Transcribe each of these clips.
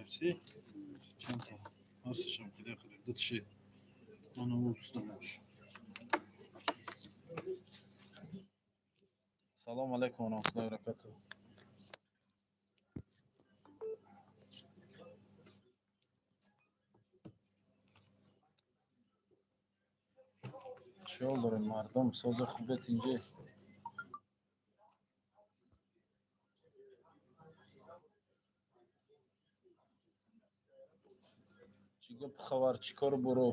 KFC. Чанд та? Ҳасташам хеле хеле дутши. Мана устамош. Салом алейкум ва раҳматуллоҳи ва баракатуҳ. Чӣ ҳол дорем мардум? Соза хубет инҷе? Чӣ гап хабар, чӣ кору боро?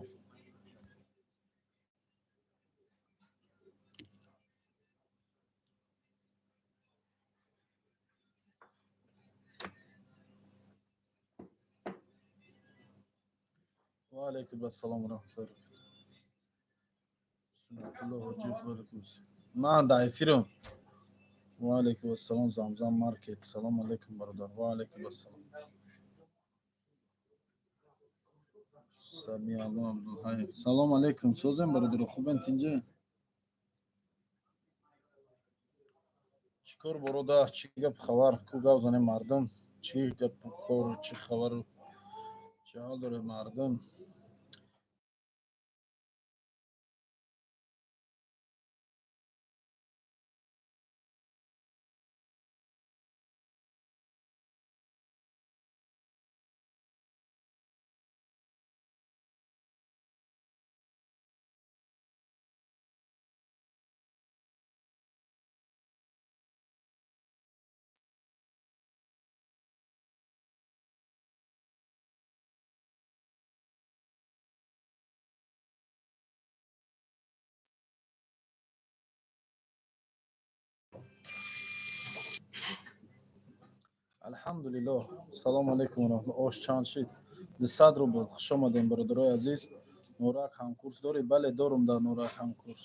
Ва алайкум ассалом ва раҳматуллоҳи ва баракатуҳ. Суннатуллоҳ Ҳоҷиев, ва алайкум ассалом. Ман дар эфирам. Ва алайкум ассалом, Замзам маркет. Салом алайкум бародар. Ва алайкум ассалом. Самиалло Абдулҳай. Салом алайкум. Созем бародар, хубен тинҷе? Чӣ кор борода? Чӣ гап хабар? Ку гап занем мардум? Чӣ гап кор, чӣ хабару чӣ ҳол дорем мардум? Алҳамдулиллоҳ. Салом алейкум ва раҳматуллоҳ. Ош чанд шид? 200 рубл. Хуш омадем бародарои азиз. Норак ҳамкурс дорӣ? Бале, дорум дар Норак ҳамкурс.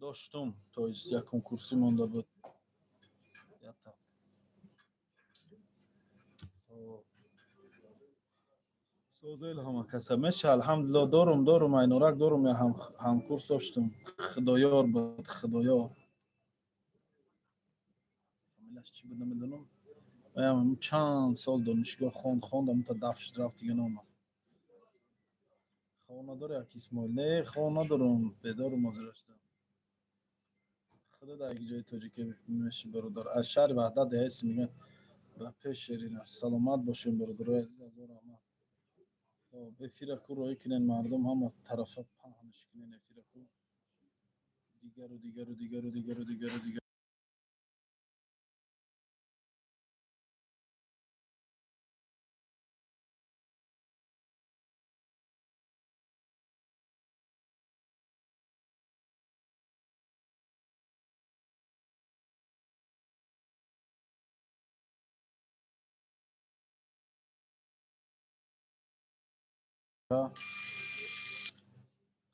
Доштум, то есть якум курсӣ монда буд. Ята. Созел ҳама каса меша, алҳамдулиллоҳ, дорум, дорум, ай Норак дорум, я ҳамкурс доштум. Худоёр буд, Худоёр. Фамилияш чӣ буд намедонам. Ваям чанд сол донишгоҳ хонд, хонд, амта даф шуд, рафт, дига наомад. Хоб надорӣ, ак Исмоил? Не, хоб надорум, бедорум ҳозир шудам. Худо дар як ҷои тоҷикӣ меши бародар. Аз шаҳри Ваҳдат деҳаси мегӯянд ба пеш шерина. Саломат бошем бародарои азиз, ҳазор раҳмат. Хоб, эфира ку роҳӣ кунен мардум, ҳама тарафа паҳнш кунен эфира ку. Дигару дигару дигару дигару дигару дигар.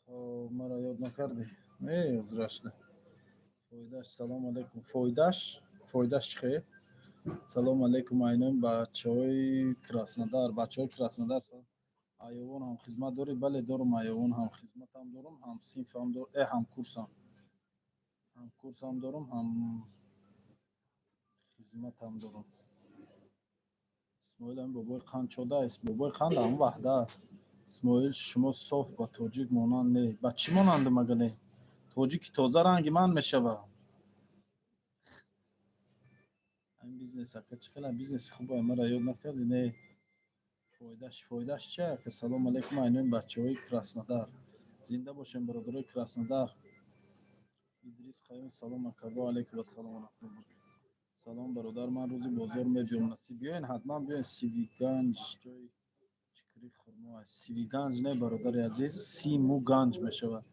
Хоб, маро ёд накардӣ? Не, ҳозир шуда. Фоидаш, салом алейкум. Фоидаш? Фоидаш чӣ хел? Салом алейкум, айнон бачаҳои Краснодар, бачаҳои Краснодар. Айовон ҳам хизмат дорӣ? Бале, дорум, Айовон ҳам хизматам дорум, ҳам синфам дорум, ҳам курсам. Ҳам курсам дорум, ҳам хизматам дорум. Исмоил ҳам бобои қанд чода аст. Бобои қанд ҳам Ваҳдат. Исмоил, шумо соф ба тоҷик монанд не. Ба чӣ монандам ага не? Тоҷики тоза ранги ман мешавад. Ҳамин бизнес ака чӣ хела бизнеси хуб маро ёд накардӣ? Не. Фоидаш, фоидаш чи ака? Салом алейкум, айнои бачаҳои Краснодар. Зинда бошем бародарои Краснодар. Идрис Қаюм, салом ака. Ва алейкум ассалом ва раҳматуллоҳ. Салом бародар, ман рӯзи бозор мебиём. Насиб биёен, ҳатман биёен. Сивиганҷ ҷои чикри хурмо аст. Сивиганҷ не бародари азиз, Симуганҷ мешавад.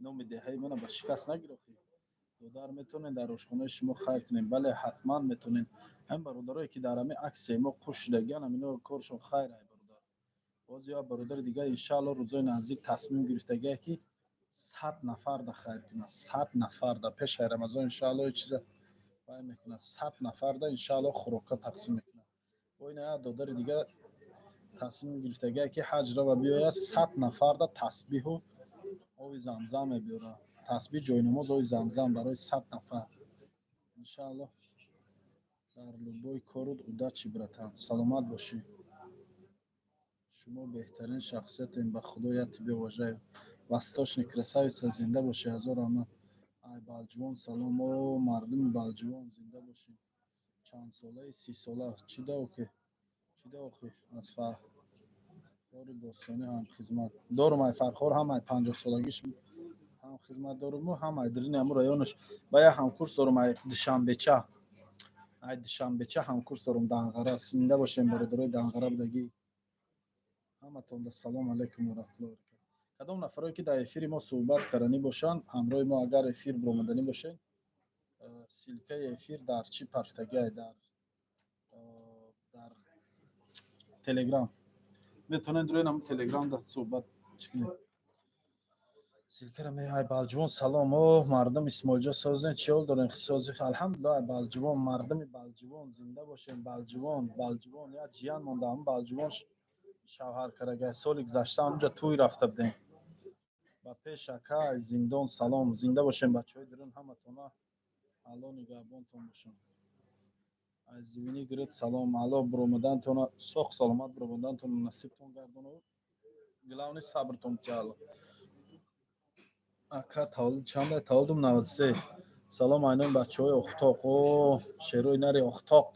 Номи деҳаи мана ба шикаст нагир охи. Додар, метавонем дар ошхонаи шумо хайр кунем? Бале, ҳатман метавонем. Ҳамин бародарое ки дар ҳамин аксияи мо қуш шудагиан, ҳамино коршон хайр ай бародар. Боз ё бародари дигар иншааллоҳ рӯзои наздик тасмим гирифтагие ки 100 нафар да хайр кунад, 100 нафар да пешаи Рамазон иншааллоҳ чиза вай мекунад, 100 нафар да иншааллоҳ хӯрока тақсим мекунад. Бо ин як додари дигар тасмим гирифтагие ки ҳаҷ рава биёяд, 100 нафар да тасбиҳу оби замзам мебиёрад. Тасбиҳ, ҷойнамоз, оби замзам барои 100 нафар. Иншааллоҳ дар любой корут удачи, братан. Саломат бошӣ. Шумо беҳтарин шахсиятем, ба Худо, я тебя уважаю. Восточный красавица, зинда бошӣ, ҳазор раҳмат. Ай Балҷувон салом. О, мардуми Балҷувон, зинда бошед. Чандсолаи? 30 сола. Чӣ даоки, чӣ даохи? Аз Фархори бостонӣ ҳам хизмат дорум. Ай Фархор ҳам ай 50-солагиш ҳам хизмат доруму, ҳам ай дирини ҳаму районаш. Ба як ҳамкурс дорум ай Душанбеча, ай Душанбеча ҳамкурс дорум, Данғара. Зинда бошем, бародарои Данғара будагӣ, ҳаматонда салом алайкум ва раҳматуллоҳи баракату. Кадом нафарое, ки дар эфири мо суҳбат карданӣ бошанд, ҳамроҳи мо агар эфир биромаданӣ бошед, ссылкаи эфир дар чӣ парфтагиай, дар Телеграм метавонед рӯи ҳамн Телеграм дар суҳбат чӣ кунед, ссылкаро. Ай Балҷувон салом. О, мардум, Исмоилҷо, созен, чӣ ҳол дорем? Сози, алҳамдулилла. Ай Балҷувон, мардуми Балҷувон, зинда бошем. Балҷувон, Балҷувон, як ҷиян монда, ҳамн Балҷувон шавҳар карагай, соли гузашта ҳамунҷа тӯй рафта будем. Ба пеш, ака, аз зиндон салом. Зинда бошем, бачаҳои дурун, ҳаматона Алло нигаҳбонтон бошам. Аз Звенигород салом. Алло биромадантона, соғ саломат биромадантона насибтон гардону, главный сабртон битя Алло. Ака, таваллуд чанда? Таваллудум 93. Салом, айнои бачаҳои Охтоқ. О, шерои нари Охтоқ,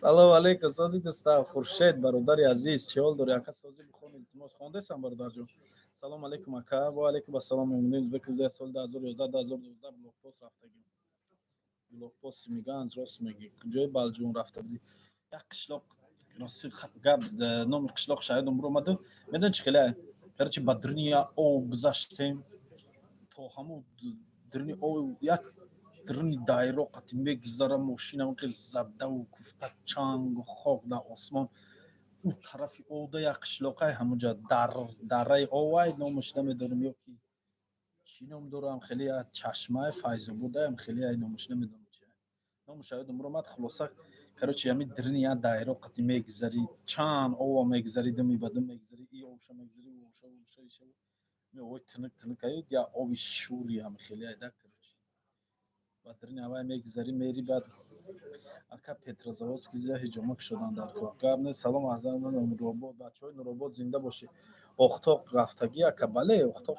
салом алейкум. Сози, дӯста Хуршед, бародари азиз, чӣ ҳол дорӣ, ака? Сози, бихон, илтимос. Хондесам, бародарҷон. Салом алейкум, ака. Ва алейкум ассалом. Узбекизда соли 2011, 2012 блокпост рафтагим, блокпост мегӯянд. Рост мегӣ. Куҷои Балҷувон рафта будӣ? Як қишлоқ, рости гап, номи қишлоқ шаҳидум биромаду. Медони, чӣ хеле, короче, ба дурни як ов гузаштем, то ҳамун дурни ов, як дурни дайро қати мегузара, мошинам ки задаву куфта, чангу хок дар осмон. Ӯ тарафи овда як қишлоқай, ҳамунҷа дарраи овай, номаш намедонам ё ки чӣ ном дорам, хеле як чашмаи Файзободаям, хеле ай номаш намедонам чи, номаш ёдам биромад. Хулоса, короче, ҳами дурни як дайро қати мегузари, чанд ова мегузари, думи ба дум мегузари, и овша мегузари, овша, овша, иша, овои тинук тинук аю, як ови шури ҳам хеле айда. Короче, ба дурни авай мегузари, мери. Баъд, ака, Петрозаводский зия ҳиҷома кушодан дар кор, гап не. Салом аз Нуробод, бачаҳои Нуробод, зинда бошед. Охтоқ рафтагӣ, ака? Бале, Охтоқ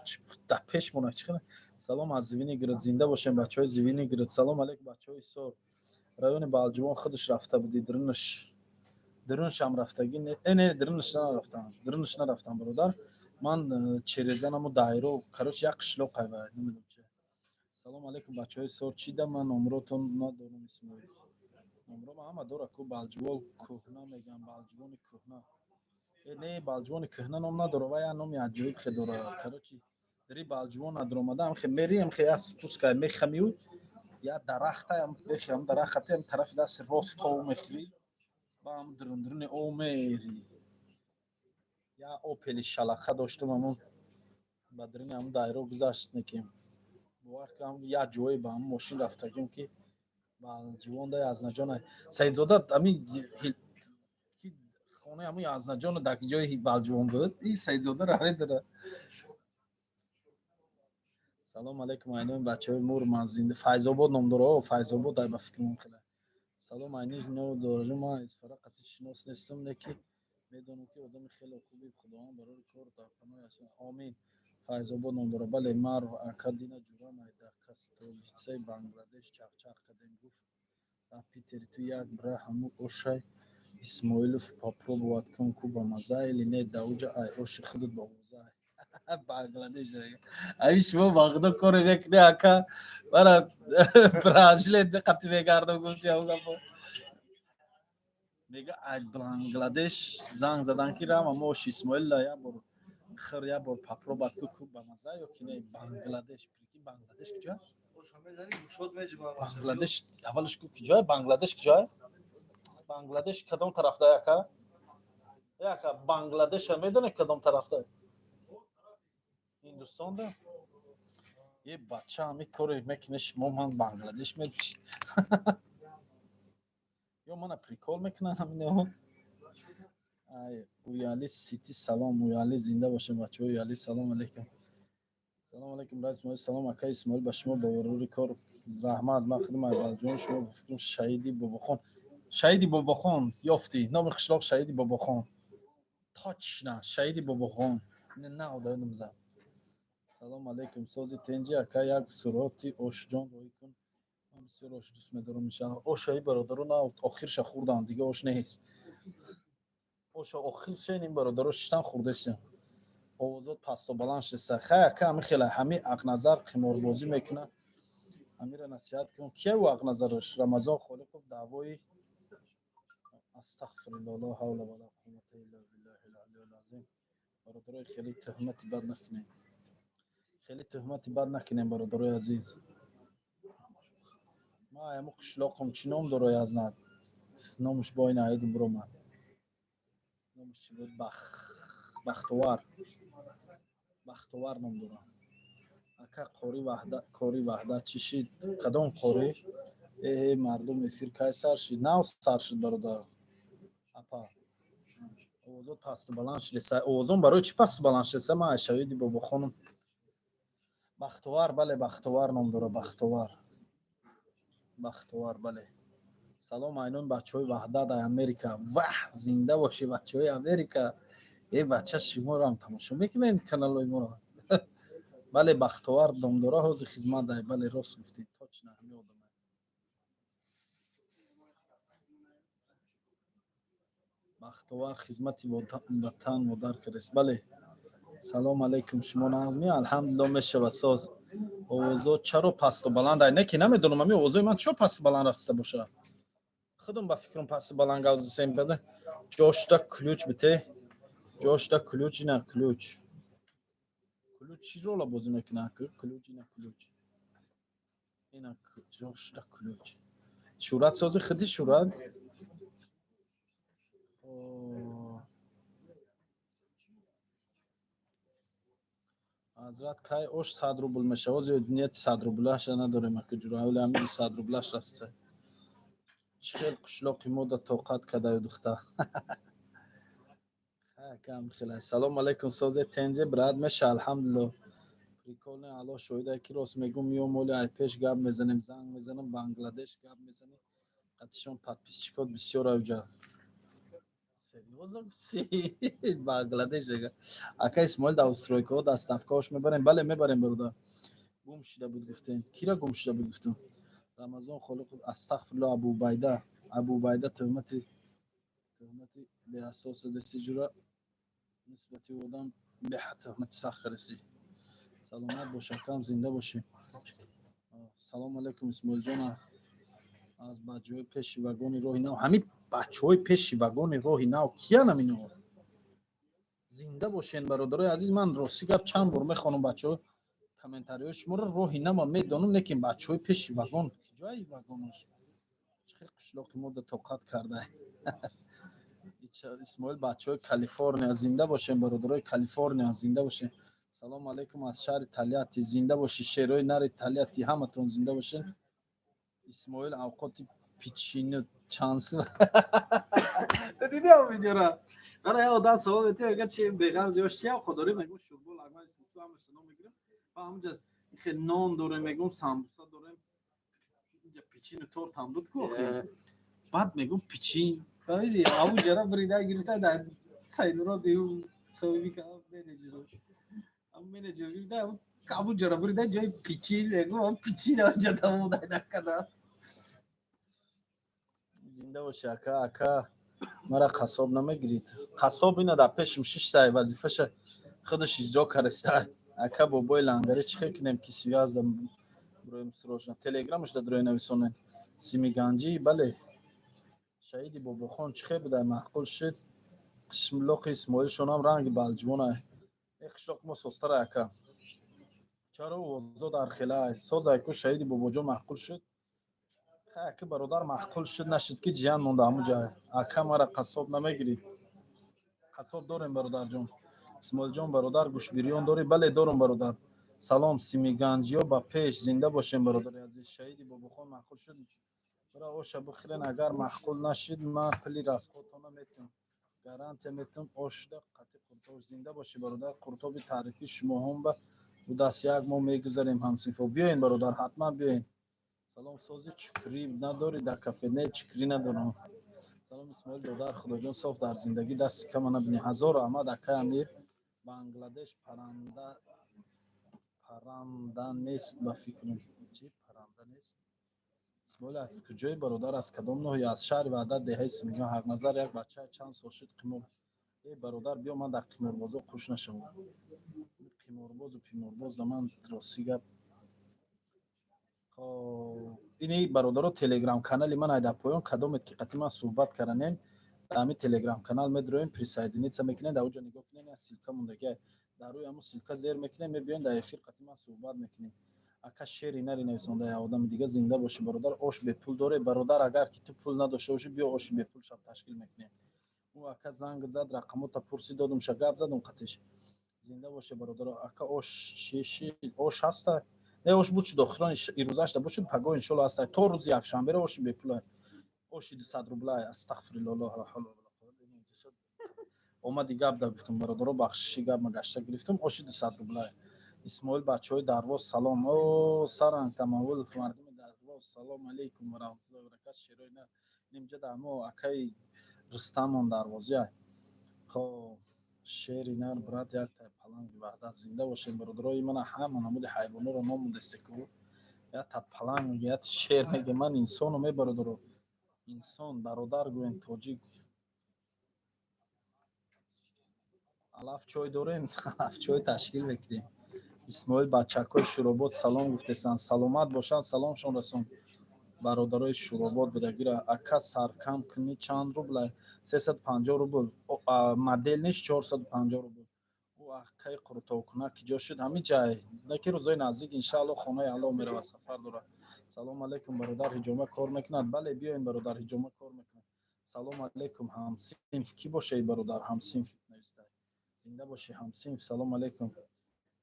дар пеш мона, чӣ. Салом аз Звенигород. Зинда бошем, бачаҳои Звенигород. Салом алейкум, бачаҳои Ҳисор, райони Балҷувон. Худаш рафта будӣ? Дурунаш, дурунашам рафтагӣ? Не, дурунаш нарафтам, дурунаш нарафтам, бародар. Ман черезанаму дайро, короче, як қишлоқ айва, намедонам чи. Салом алейкум, бачаҳои Ҳисор. Чӣ да, ман номротон надорам, Исмоил. Номрома ҳама дора ку. Балҷувон кӯҳна мегӯям, Балҷувони кӯҳна. Не, Балҷувони кӯҳна ном надора, ва як номи аҷоиб хе дора. Короче, дари Балҷувон надиромада, ҳамхе мери, ҳамхе як спускай мехамиу, як дарахта бехи, ҳам дарахтате, ҳам тарафи дасти рост тов мехӯри, ба ҳам дурундуруни ов мери. Як Опели шалақа доштум, ҳамун ба даруни ҳамун дайро гузашт, неки бовар кунам, як ҷое ба ҳамун мошин рафтагим, ки Балҷувонда Язнаҷон Саидзода, ами хонаи ҳамун Язнаҷону дар ҷои Балҷувон буд, и Саидзода раведара. Салом алейкум, айнои бачаҳои Мурман, зинда. Файзобод ном дора, о, Файзобод ай, ба фикрам хеле. Салом, айни дораҷо. Ман Исфара қатъи шинос нестам, лекин медонам, ки одами хеле хуби. Худованд барои кор дар паноҳи аст, омин. Файзобод ном дора, бале. Марв, ака, дина ҷурам ай дар столицаи Бангладеш чақчақ кардем, гуфт: «Дар Питери ту як бира ҳамун ошай Исмоилов попробовать кун ку, ба маза или не, да уҷа ай оши худат ба овоза». Бангладеш, аи шумо ба худо коре мекунӣ, ака, мара бранжлет қати мегардам, гуфти ҳамун гапо. Мега, ай Бангладеш занг задан, ки рама мо оши Исмоила як бор хир, як бор попробовать ку, ку ба маза ё ки не. Бангладеш, прикинь, Бангладеш куҷо? Бангладеш аввалаш ку куҷое? Бангладеш куҷое? Бангладеш кадом тарафда, ака? Ака, Бангладеша медонӣ, кадом тарафда? Ҳиндустонда? Е, бача, ҳами коре мекунӣ шумо, ман Бангладеш мепиш ё мана прикол мекунанд ҳамино. Уяли Сити салом, Уяли, зинда бошем, бачаҳои Уяли. Салом алейкум, салом алейкум, брат Исмоил. Салом, ака Исмоил, ба шумо боварури кор раҳмат. Ман худам Айбалҷон, шумо ба фикрам Шаҳиди Бобохон, Шаҳиди Бобохон ёфтӣ, номи қишлоқ Шаҳиди Бобохон. Точно, шаҳиди Бобохон. На одаёдам зад. Салом алейкум, сози тенҷи ака, як суроти ошҷон роҳӣ кун. Ман бисёр ош дӯст медорам, иншаалло. Ошаи бародаро на охирша хӯрдам, дига ош нест. Оша охирша ин бародаро шиштан хӯрдесиям. Овозот пасту баланд шиста. Хай ака, ҳами хела ҳами Ақназар қиморбозӣ мекунад. Ҳамира насиҳат кун. Кия ӯ Ақназарш? Рамазон Холиқов даъвои астағфируллоҳ, ла ҳавла ва ла қуввата илла биллаҳил алиюл азим. Бародарои, хеле туҳмати бад накунем. Хеле туҳмати бад накунем, бародарои азиз. Ма ҳаму қишлоқам чӣ ном дорои азнат? Номаш бо ин аёдум биромад. Номаш чӣ буд? Бахтовар. Бахтовар ном дорам. Ака, қори Ваҳдат, кори Ваҳдат чӣ шид? Кадом қорӣ? Эҳе, мардум, эфир кай сар шид? Нав сар шид, бародар. Апа. Овозот пасту баланд шидеса. Овозон барои чӣ пасту баланд шидеса? Ман аз шаҳиди Бобохонам. Бахтовар, бале, Бахтовар ном дора, Бахтовар. Бахтовар, бале. Салом айнон бачаҳои Ваҳдат ай Америка. Ваҳ, зинда бошӣ, бачаҳои Америка. Э бача, шуморо ҳам тамошо мекунем каналҳои моро. Бале, Бахтовар ном дора, ҳозир хизмат дай. Бале, рост гуфтӣ, точно ҳами одам. Бахтовар хизмати ватан модар кардааст. Бале. Салом алейкум, шумо нағзми? Алҳамдулилло, мешавад соз. Овозот чаро пасту баланд ай? Не ки намедонам, ҳами овозои ман чаро пасту баланд рафта бошад? Худам ба фикрам пасту баланд гап засем бада. Ҷошта ключ бите. Ҷошта ключ, ина ключ. Ключ чӣ рола бозӣ мекунад? Ключ, ина ключ. Ина ҷошта ключ. Шӯрат сози худи шӯрат? Ҳазрат, кай ош 100 рубл мешавад? Ҳозир нияти 100 рублаша надорем, ака ҷура. Ҳоли ҳамин 100 рублаш раста. Чӣ хел қишлоқи мо да тоқат кардаю, духтар. Кам хела. Салом алейкум, созе тенҷе, брат, меша, алҳамдулилло. Прикольно, Аллоҳ шоҳида ки рост мегӯм, миём оли ай пеш гап мезанем, занг мезанам, Бангладеш гап мезанем. Қатишон подписчикот бисёр авҷа. Серьёзно? Бангладеш мега. Ака Исмоил, дар стройкаҳо доставкаош мебарем? Бале, мебарем, бародар. Гум шуда буд гуфтем. Кира гум шуда буд гуфтем? Рамазон Холиқов, астағфируллоҳ, Абу Убайда. Абу Убайда туҳмати беасос даси ҷура нисбати одам беҳад туҳмати сахт кардасӣ. Саломат бош, акам, зинда бошӣ. Салом алейкум, Исмоилҷон, аз бачаҳои пеши вагони роҳи нав. Ҳамин бачаҳои пеши вагони роҳи нав киянам ино? Зинда бошен, бародарои азиз. Ман рости гап чанд бор мехонам, бачаҳо, комментариҳои шуморо, роҳи нава медонам, лекин бачаҳои пеши вагон киҷои вагонош? Чӣ хел қишлоқи мо да тоқат карда. Исмоил, бачаҳои Калифорния, зинда бошен, бародарои Калифорния, зинда бошен. Салом алейкум аз шаҳри Тольятти, зинда бошӣ, шерои нари Тольятти, ҳаматон зинда бошен. Исмоил, авқоти печенье чанд сум? Диди ам видеора? Ара я одам савол метиҳад, мегӯяд, чи беғарз ё чи авқот дорем? Мегӯм, шӯрбо, лагман, сусу, ҳамаша ном мегирем. Ва ҳамунҷа хел нон дорем, мегӯм, самбуса дорем. Инҷа печенье торт ҳам буд ку охи. Баъд мегӯм, печенье. Фаҳмидӣ? Ҳамунҷара брида гирифта дар Сайнурод соҳиби менеҷеру. Ҳамун менеҷер гирифта, ҳамунҷара брида ҷои печенье, мегӯм, ҳамун печенье ҳамунҷа тамом накардам. Зинда бошӣ, ака, ака. Мара қассоб намегирид? Қассоб ина дар пешим шиштай, вазифаша худаш иҷро кардаста. Ака, бобои лангари чӣ хел кунем ки связь броем срочно? Телеграмаш да дрои нависонен. Симиганҷӣ, бале. Шаҳиди Бобохон чӣ хел будай, маъқул шуд? Қишлоқи Исмоилшонам ранги балҷувонай. Э қишлоқи мо созтарай, ака. Чаро овозо дар хелай? Созай ку, шаҳиди Бобоҷон маъқул шуд? Хай ака, бародар, маъқул шуд, нашуд ки ҷиян монда ҳамун ҷай. Ака, мара қассоб намегирӣ? Қассоб дорем, бародарҷон. Исмоилҷон, бародар, гӯшбирён дорӣ? Бале, дорам, бародар. Салом, симиганҷиё ба пеш, зинда бошем, бародари азиз. Шаҳиди Бобохон маъқул шуд? Бира оша бихӯрен, агар маъқул нашид, ман пули расходтона метиҳам. Гарантия метиҳам, ошда қатъи қуртоб. Зинда бошӣ, бародар. Қуртоби таърифӣ шумоҳом ба будаст, як моҳ мегузарем ҳамсинфо. Биёен, бародар, ҳатман биёен. Салом, сози, чукрӣ надорӣ дар кафе? Не, чукрӣ надорам. Салом. Салом, Исмоил додар, Худоҷон, соф дар зиндагӣ дасти кама набинӣ. Ҳазор раҳмат, акай Амир. Бангладеш паранда нест, ба фикрам. Чӣ паранда нест? Исмоил, аз куҷои, бародар, аз кадом ноҳия? Аз шаҳри Ваҳдат, деҳаи Симиён. Ҳақназар як бача чанд сол шуд қимор. Э, бародар, биё, ман дар қиморбозо қуш нашавам. Қиморбозу пиморбоз да ман рости гап. Хоб, ини бародаро, телеграм канали ман ай дар поён. Кадомед ки қати ман суҳбат карданем, дар ҳамин телеграм канал медроем, присоединиться мекунем. Дар оҷо нигоҳ кунем, як ссылка мондагиай. Дар рӯи ҳамун ссылка зер мекунем, мебиёем, дар эфир қати ман суҳбат мекунем. Ака, шери нари нависонда як одами дига. Зинда бошӣ, бародар. Ош бепул доре, бародар? Агар ки ту пул надошта бошӣ, биё, оши бепул шаб ташкил мекунем. Ӯ ака занг зад, рақамота пурсид, додумша, гап задум қатиш. Зинда боше, бародаро. Ака, ош чиши? Ош ҳаста? Не, ош буд шуд охирон ирӯзашда бошид, пагоҳ иншолло ҳаста. То рӯзи якшанберо оши бепула, оши 200 рублай. Астағфируллоҳ, ла ҳавла вала қуввата. Омади гап да гуфтум, бародаро, бахшиши, гап ма гашта гирифтум. Оши 200 рублай. Исмоил, бачаҳои Дарвоз салом. О, саранг тамавулов, мардуми Дарвоз, салом алейкум ва раҳматуллоҳи ва баракат. Шерои нар нимҷа дар мо акаи Рустамон дарвозия. Хоб, шери нар, брат, як тай паланги Ваҳдат. Зинда бошем, бародарои мана. Ҳама намуди ҳайвонҳоро ном мондесте ку, якта паланг мега, якта шер мега. Ман инсоном, е бародаро, инсон, бародар гӯем, тоҷик. Алаф чой дорем, алаф чой ташкил мекунем. Исмоил, бачакҳои Шуробод салом гуфтесанд. Саломат бошанд, саломшон расон бародарои Шуробод будагира. Ака, саркам кунӣ чанд рубла? 350 рубл, модельныйш 450 рубл. Ӯ акаи қурутовкунак ки ҷо шуд? Ҳамин ҷай наки рӯзои наздик, иншаалло, хонаи Алло меравад, сафар дорад. Салом алейкум, бародар, ҳиҷома кор мекунад? Бале, биёем, бародар, ҳиҷома кор мекунад. Салом алейкум, ҳамсинф. Кӣ бошаи, бародар, ҳамсинф навистай? Зинда бошӣ, ҳамсинф, салом алейкум.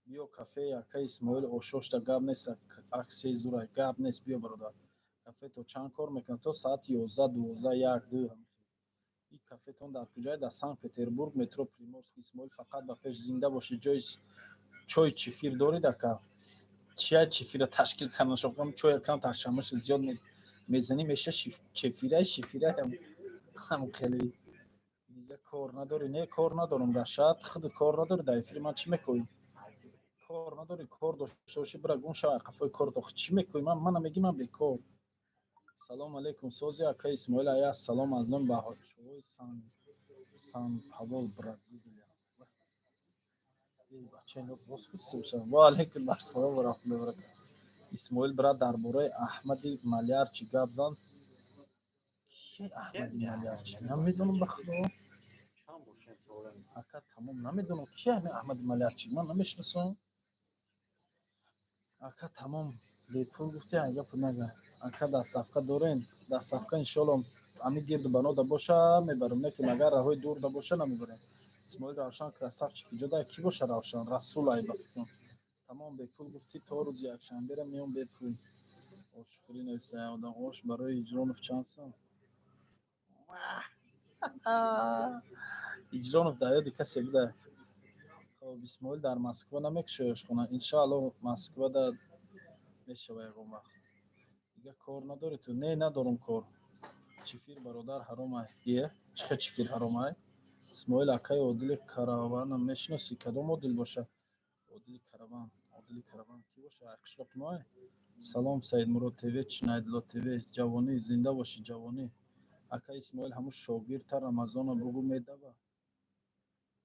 Биё кафеи ака Исмоил, ошошта гап нест, аксияи зурай. Гап нест, биё, бародар. Кафе то чанд кор мекунад? То саати 11, 12, 1, 2. Ин кафетон дар куҷае? Дар Санкт Петербург, метро Приморский. Исмоил, фақат ба пеш, зинда бошӣ. Ҷои чой чифир дорид, ака? Чия чифира ташкил карданашон? Чоя кам ташаммуши зиёд мезанӣ, меша чефирай, шифирай ҳам хеле. Дига кор надорӣ? Не, кор надорам. Рашад, худат кор надорӣ? Дар эфири ман чӣ мекоӣ? Кор надорӣ? Кор дошта бошӣ, бира гум шава қафои корат. Охи, чӣ мекоӣ? Ман мана мегӣ, ман бекор. Салом алейкум, сози, ака Исмоил? Ая, салом аз номи бачаҳои Сан Пауло, Бразилия. Бача, ино рост гуфтам. Ва алейкум ассалом ва раҳматуллоҳи ва баракатуҳ. Исмоил, брат, дар бораи Аҳмади Малярчи гап зан. Ки Аҳмади Малярчи? Намедонам, ба Худо. Ака, тамом, намедонам, ки ҳами Аҳмади Малярчи, ман намешиносам. Ака, тамом, бепул гуфти, ай гапу нага. Ака, доставка дорен? Доставка, иншоалло, ами гирду банода боша, мебарем, не ки магар раҳои дурда боша, намебарем. Исмоил, Равшан красавчик ҷо дай? Кӣ боша Равшан? Расул ай, ба фикрам. Тамом, бепул гуфтӣ, то рӯзи якшанбера меом бепул. Ошхӯрӣ нависта одам. Ош барои Ҳиҷронов чанд сом? Ҳиҷронов дар ёди касе буда. Хоб, Исмоил, дар Москва намекушои ошхона? Иншоалло, Москвада мешава ягон вақт. Дига кор надорӣ ту? Не, надорам кор. Чифир, бародар, ҳаромай. Е, чӣ хел чифир ҳаромай? Исмоил, акаи Одили Караванам мешиносӣ? Кадом Одил боша? Одили Караван, Одили Караван кӣ боша? Ай қишлоқи моай? Салом, Саидмурод ТВ, Чинайдло ТВ, ҷавонӣ, зинда бошӣ, ҷавонӣ. Ака Исмоил, ҳамун шогирдта Рамазона бугӯ, медава.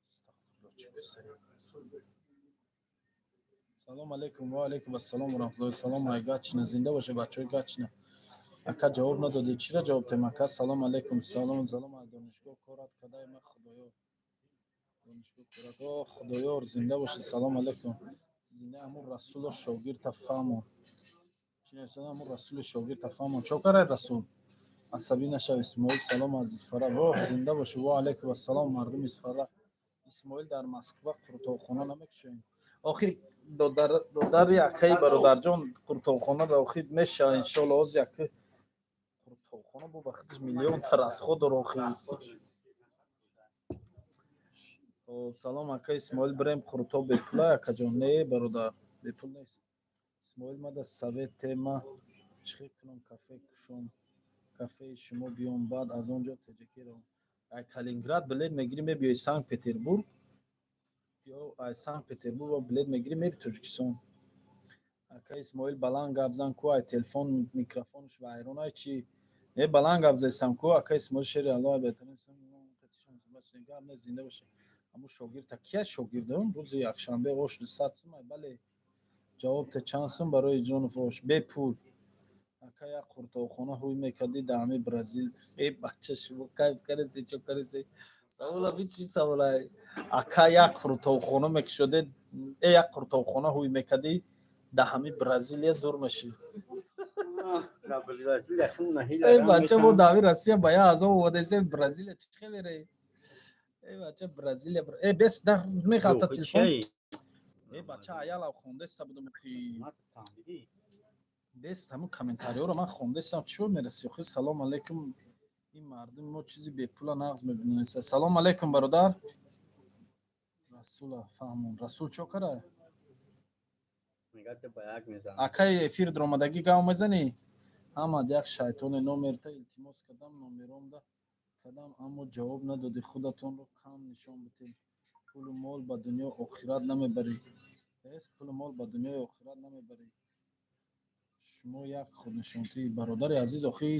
Астағфирулло, чӣ гуфтсай? Салом алейкум, ва алейкум ассалом ва раҳматуллоҳи. Салом ай Гатчина, зинда боша, бачаҳои Гатчина. Ака, ҷавоб надодӣ, чира ҷавоб тем, ака? Салом алейкум, салом, салом ай донишгоҳ корат кадай ма, Худоё. Донишгоҳ корат, о Худоёр, зинда бошӣ, салом алейкум. Зинда ҳамун Расуло шогирдта фаҳмон. Чӣ нависонда? Ҳамун Расули шогирдта фаҳмон. Чо карай Расул? Асабӣ нашав, Исмоил, салом аз Исфара. Воҳ, зинда бошӣ, ва алейкум ассалом, мардуми Исфара. Исмоил, дар Москва қурутовхона намекушоем? Охир, додари акаи бародарҷон, қурутовхонаро охир мешава, иншоалло. Ҳозир яка қурутовхона бо ба худаш миллионта расход дора охир. Хоб, салом, ака Исмоил, бирем қурутов бепула, акаҷон? Не, бародар, бепул нест. Исмоил, мада совет тема, чӣ хел кунам, кафе кушом? Кафеи шумо биём, баъд аз он ҷо Теҷакиро. Ай Калининград билет мегирӣ, мебиёи Санкт Петербург, ё ай Санкт Петербург билет мегирӣ, мери Тоҷикистон. Ака Исмоил, баланд гап зан ку, ай телефон микрофонаш вайронай чи? Не, баланд гап зесам ку. Ака Исмоил, шери Аллоҳ, беҳтарин гап не, зинда боша. Ҳамун шогирдта кия шогирдам? Рӯзи якшанбе ош 200 сум, бале. Ҷавоб те, чанд сум барои Ҷонов ош бепул? Ака, як қуртовхона ҳуй мекардӣ дар ҳамин Бразил. Э бача, шумо кайф кареси, чо кареси? Савола би, чӣ саволай? Ака, як қуртовхона мекушодед, э як қуртовхона ҳуй мекардӣ дар ҳамин Бразилия, зур мешид. Э бача, мо дар ҳамин Россия ба як азоб омадесем, Бразилия чӣ хелере? Э бача, Бразилия, э бес дар меғалта телефон. Э бача, аялав хондеста будам ки бес ҳамун комментариҳоро ман хондестам. Чӣ мераси охи? Салом алейкум. Ин мардуми мо чизи бепула нағз мебинанд. Салом алейкум, бародар. Расула фаҳмон, Расул чо кара? Акаи эфир даромадагӣ гав мезанӣ? Ҳамад як шайтоне. Номерта илтимос кардам, номеромда кардам, аммо ҷавоб надодӣ. Худатонро кам нишон бидиҳед. Пулу мол ба дунё охират намебарӣ. Бес, пулу мол ба дунёи охират намебарӣ. Шумо як худнишонтӣ, бародари азиз. Охи,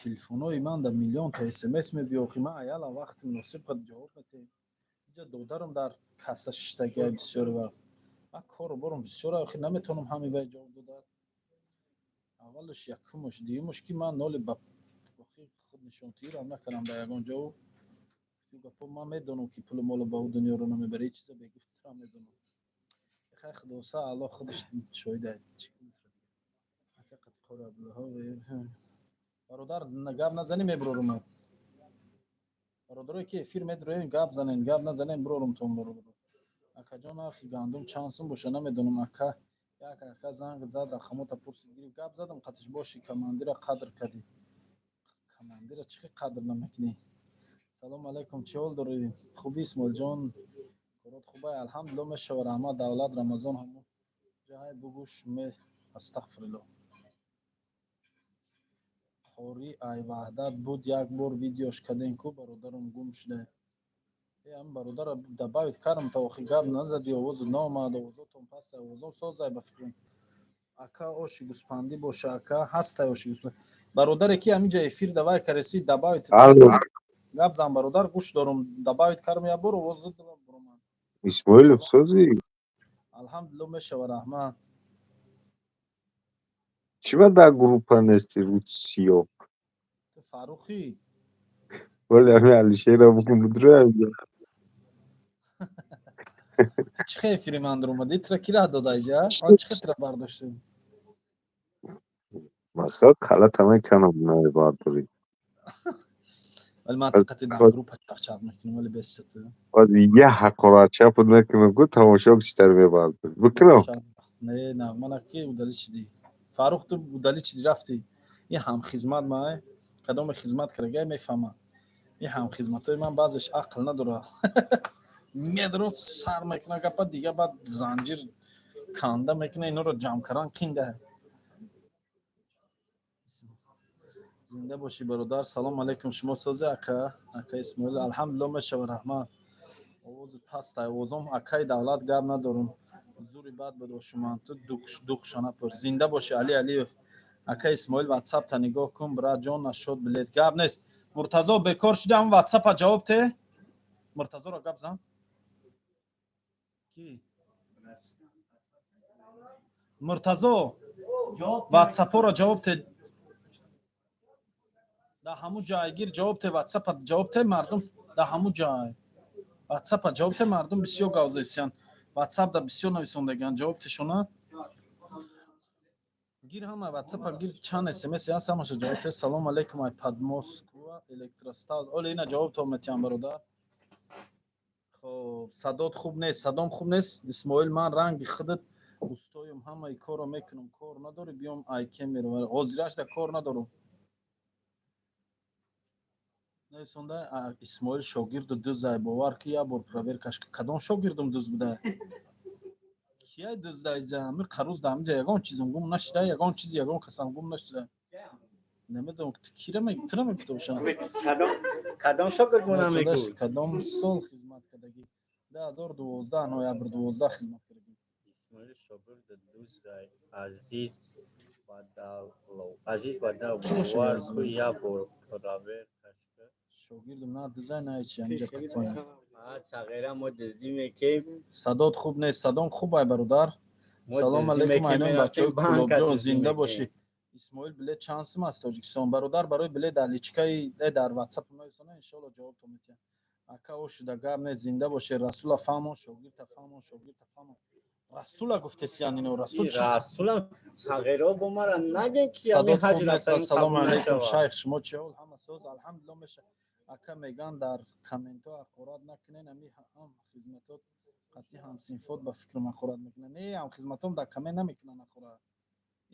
телефонҳои ман дар миллионта СМС мебиё. Охи, ман аяла вақти муносиб қад ҷавоб метиҳем. Инҷа додарам дар касса шиштагиай, бисёри вақт ман кору борам бисёр, охи, наметавонам ҳамин вай ҷавоб додад. Аввалаш якумаш, дуюмаш ки ман ноли ба охи худнишонтиирам накардам дар ягон ҷо. Гапо ман медонам, ки пулу моло ба ӯ дунёро намебарӣ. Ҳеҷ чиза бегуфтирам медонам. Хай, худоса, Аллоҳ худаш шоҳида. Бародар, гап назанӣ, мебурорум. Бародарое ки эфир медуроем, гап занен, гап назанем, бурорумтон, бародаро. Акаҷон, нархи гандум чанд сум боша, намедонам. Ака, як ака занг зад, рақамота пурсид, гирифт, гап задам қатиш. Боши, командира қадр кардӣ. Командира чӣ хел қадр намекунӣ? Салому алайкум, чӣ ҳол дорӣ? Хубӣ, Исмоилҷон, корот хубай? Алҳамдулилло, мешава, раҳмат. Давлат Рамазон ҳамун ҷаҳай бугӯш ме. Астағфирулло. Қори ай Ваҳдат буд, як бор видеош кардем ку, бародарам, гум шуда. Э, ҳамин бародара добавить кардам, то охи гап назади, овозу наомад, овозотон паста, овозом созай ба фикрам. Ака, оши гӯспандӣ боша, ака, ҳастай оши гӯспандӣ? Бародаре ки ҳаминҷа эфир давай кареси, добавить. Гап зан, бародар, гӯш дорум. Добавить кардам як бор, овоз буромад. Исмоилов, созӣ? Алҳамдулилло, мешава, раҳмат. Чӣ ба дар группа нести, Русиё? Ту Фаррухӣ? Вале ҳамин Алишера бугум. Ту чӣ хел эфири ман даромадӣ? Тура ки раҳ дода иҷа? Ман чӣ хел тура бардоштем? Масалан, қалата меканам, намебардорӣ. Вале ман фақат дар группа чақчақ мекунам, вале бесата. Я ҳақорат чапут мекунам ку, тамошо читар мебардорӣ. Бикунам? Не, нағмана ки удалить шидӣ. Фаррух, ту удалить шидӣ, рафтӣ. Ин ҳамхизмат май, кадоме хизмат кардагай, мефаҳмад. Ин ҳамхизматҳои ман баъзеш ақл надорад, медро сар мекуна гапа, дига баъд занҷир канда мекуна, иноро ҷамъ кардан қинда. Зинда бошӣ, бародар. Салому алайкум, шумо созе, ака? Ака Исмоил, алҳамдулилло, мешава, раҳмат. Овози пастай, овозом, акаи Давлат, гап надорум. Зури бад буд ошуманту духша напур. Зинда бошӣ, Али Алиев. Ака Исмоил, ватсапта нигоҳ кун, брат ҷон, нашуд билет. Гап нест. Муртазо, бекор шуда, ҳам ватсапа ҷавоб те. Муртазоро гап зан. Ки Муртазо, ватсапоро ҷавоб те, дар ҳамун ҷай гир, ҷавоб те, ватсапа ҷавоб те. Мардум дар ҳамун ҷай ватсапа ҷавоб те. Мардум бисёр гавзесиян, ватсап да бисёр нависондагиан, ҷавоб тешона. Гир, ҳама ватсапа гир, чанд СМС ҳаст, ҳамаша ҷавоб те. Салому алайкум, ай Подмосква электростал. Оле, ина ҷавоб то метиҳам, бародар. Хоб, садот хуб нест, садом хуб нест. Исмоил, ман ранги худат устоюм, ҳамаи корро мекунам. Кор надорӣ, биём айкемер. Ҳозирашда кор надорам. Нависонда: Исмоил шогирду дузай, бовар ки як бор проверкаш. Кадом шогирдум дуз буда? Кияй дузда иҷа? Ами қаруз да ҳамиҷа ягон чизам гум нашуда, ягон чизи ягон касам гум нашуда. Намедонам, кира тура мегуфта бошам. Кадом шогирд мона мегӯ? Кадом сол хизмат кардагӣ? 2012, ноябр 12 хизмат кардагӣ. Исмоил шогирд дуздай, Азиз Бадалов. Азиз Бадалов, бовар ку, як бор проверкаш ку. Шогирдум на дизай, на ҳечи, ҳаминҷа қатъиян. Сағира, мо дуздӣ мекем. Садот хуб нест. Садон хуб ай, бародар. Салом алейкум, айнон бачаҳои Кулобҷон, зинда бошӣ. Исмоил, билет чанд сум аст Тоҷикистон? Бародар, барои билет дар личкаи дар ватсап нависона, иншоалло ҷавобтон метиҳам. Ака, ошуда гап нест, зинда бошед. Расула фаҳмон, шогирдта фаҳмон, шогирдта фаҳмон. Расула гуфтесиян ино, Расул. Расула, сағиро бо мара нагем ки. Садот хуб нест. Ассалому алейкум, шайх, шумо чӣ ҳол? Ҳама соз, алҳамдулилло. Меша, ака, меган, дар комментҳо ҳақорат накунен. Ами ҳам хизматот қатъи ҳамсинфот ба фикрам ҳақорат мекунанд. Не, ҳамхизматом дар коммент намекунанд ҳақорат.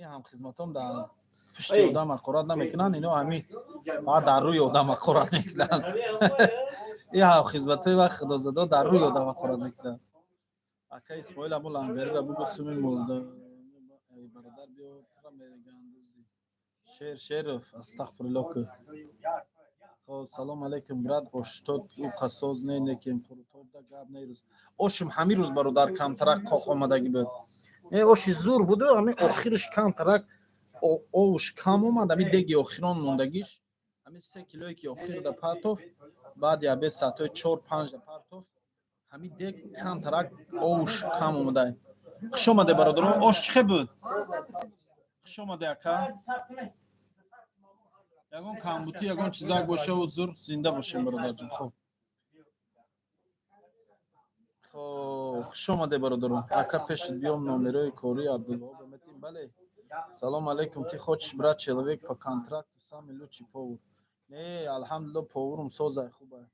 Ин ҳамхизматом дар пушти одам ҳақорат намекунанд, ино ҳами фақат дар рӯи одам ҳақорат мекунанд. Ин ҳамхизматои вақт худозадо дар рӯи одам ҳақорат мекунанд. Ака Исмоил, ҳамун лангарира бугу, суми мурда. Бародар, биё, тра мегандузи. Шер Шеров, астағфирулло ку. Хоб, салом алейкум, брат, оштод ӯ қасоз не, некем қурутобда гап не. Рӯз ошум ҳамин рӯз, бародар, камтарак қоқ омадагӣ буд. Э, оши зур буду, ҳамин охирш камтарак овуш кам омад. Ҳамин деги охирон мондагиш, ҳамин 3 килое ки охир да партоф, баъди обед соатҳои 4-5 да партоф, ҳамин дег камтарак овуш кам омада. Хуш омаде, бародарон. Ош чӣ хел буд? Хуш омаде, ака. Ягон камбутӣ, ягон чизак боша, узур. Зинда бошем, бародарҷон. Хоб, хоб, хуш омаде, бародарон. Ака, пешит биём, номерои кории Абдулваҳоб метим? Бале. Салом алейкум, ты хочешь брать человек по контракту, самый лучший повар? Не, алҳамдулилло, поварум созай, хубай.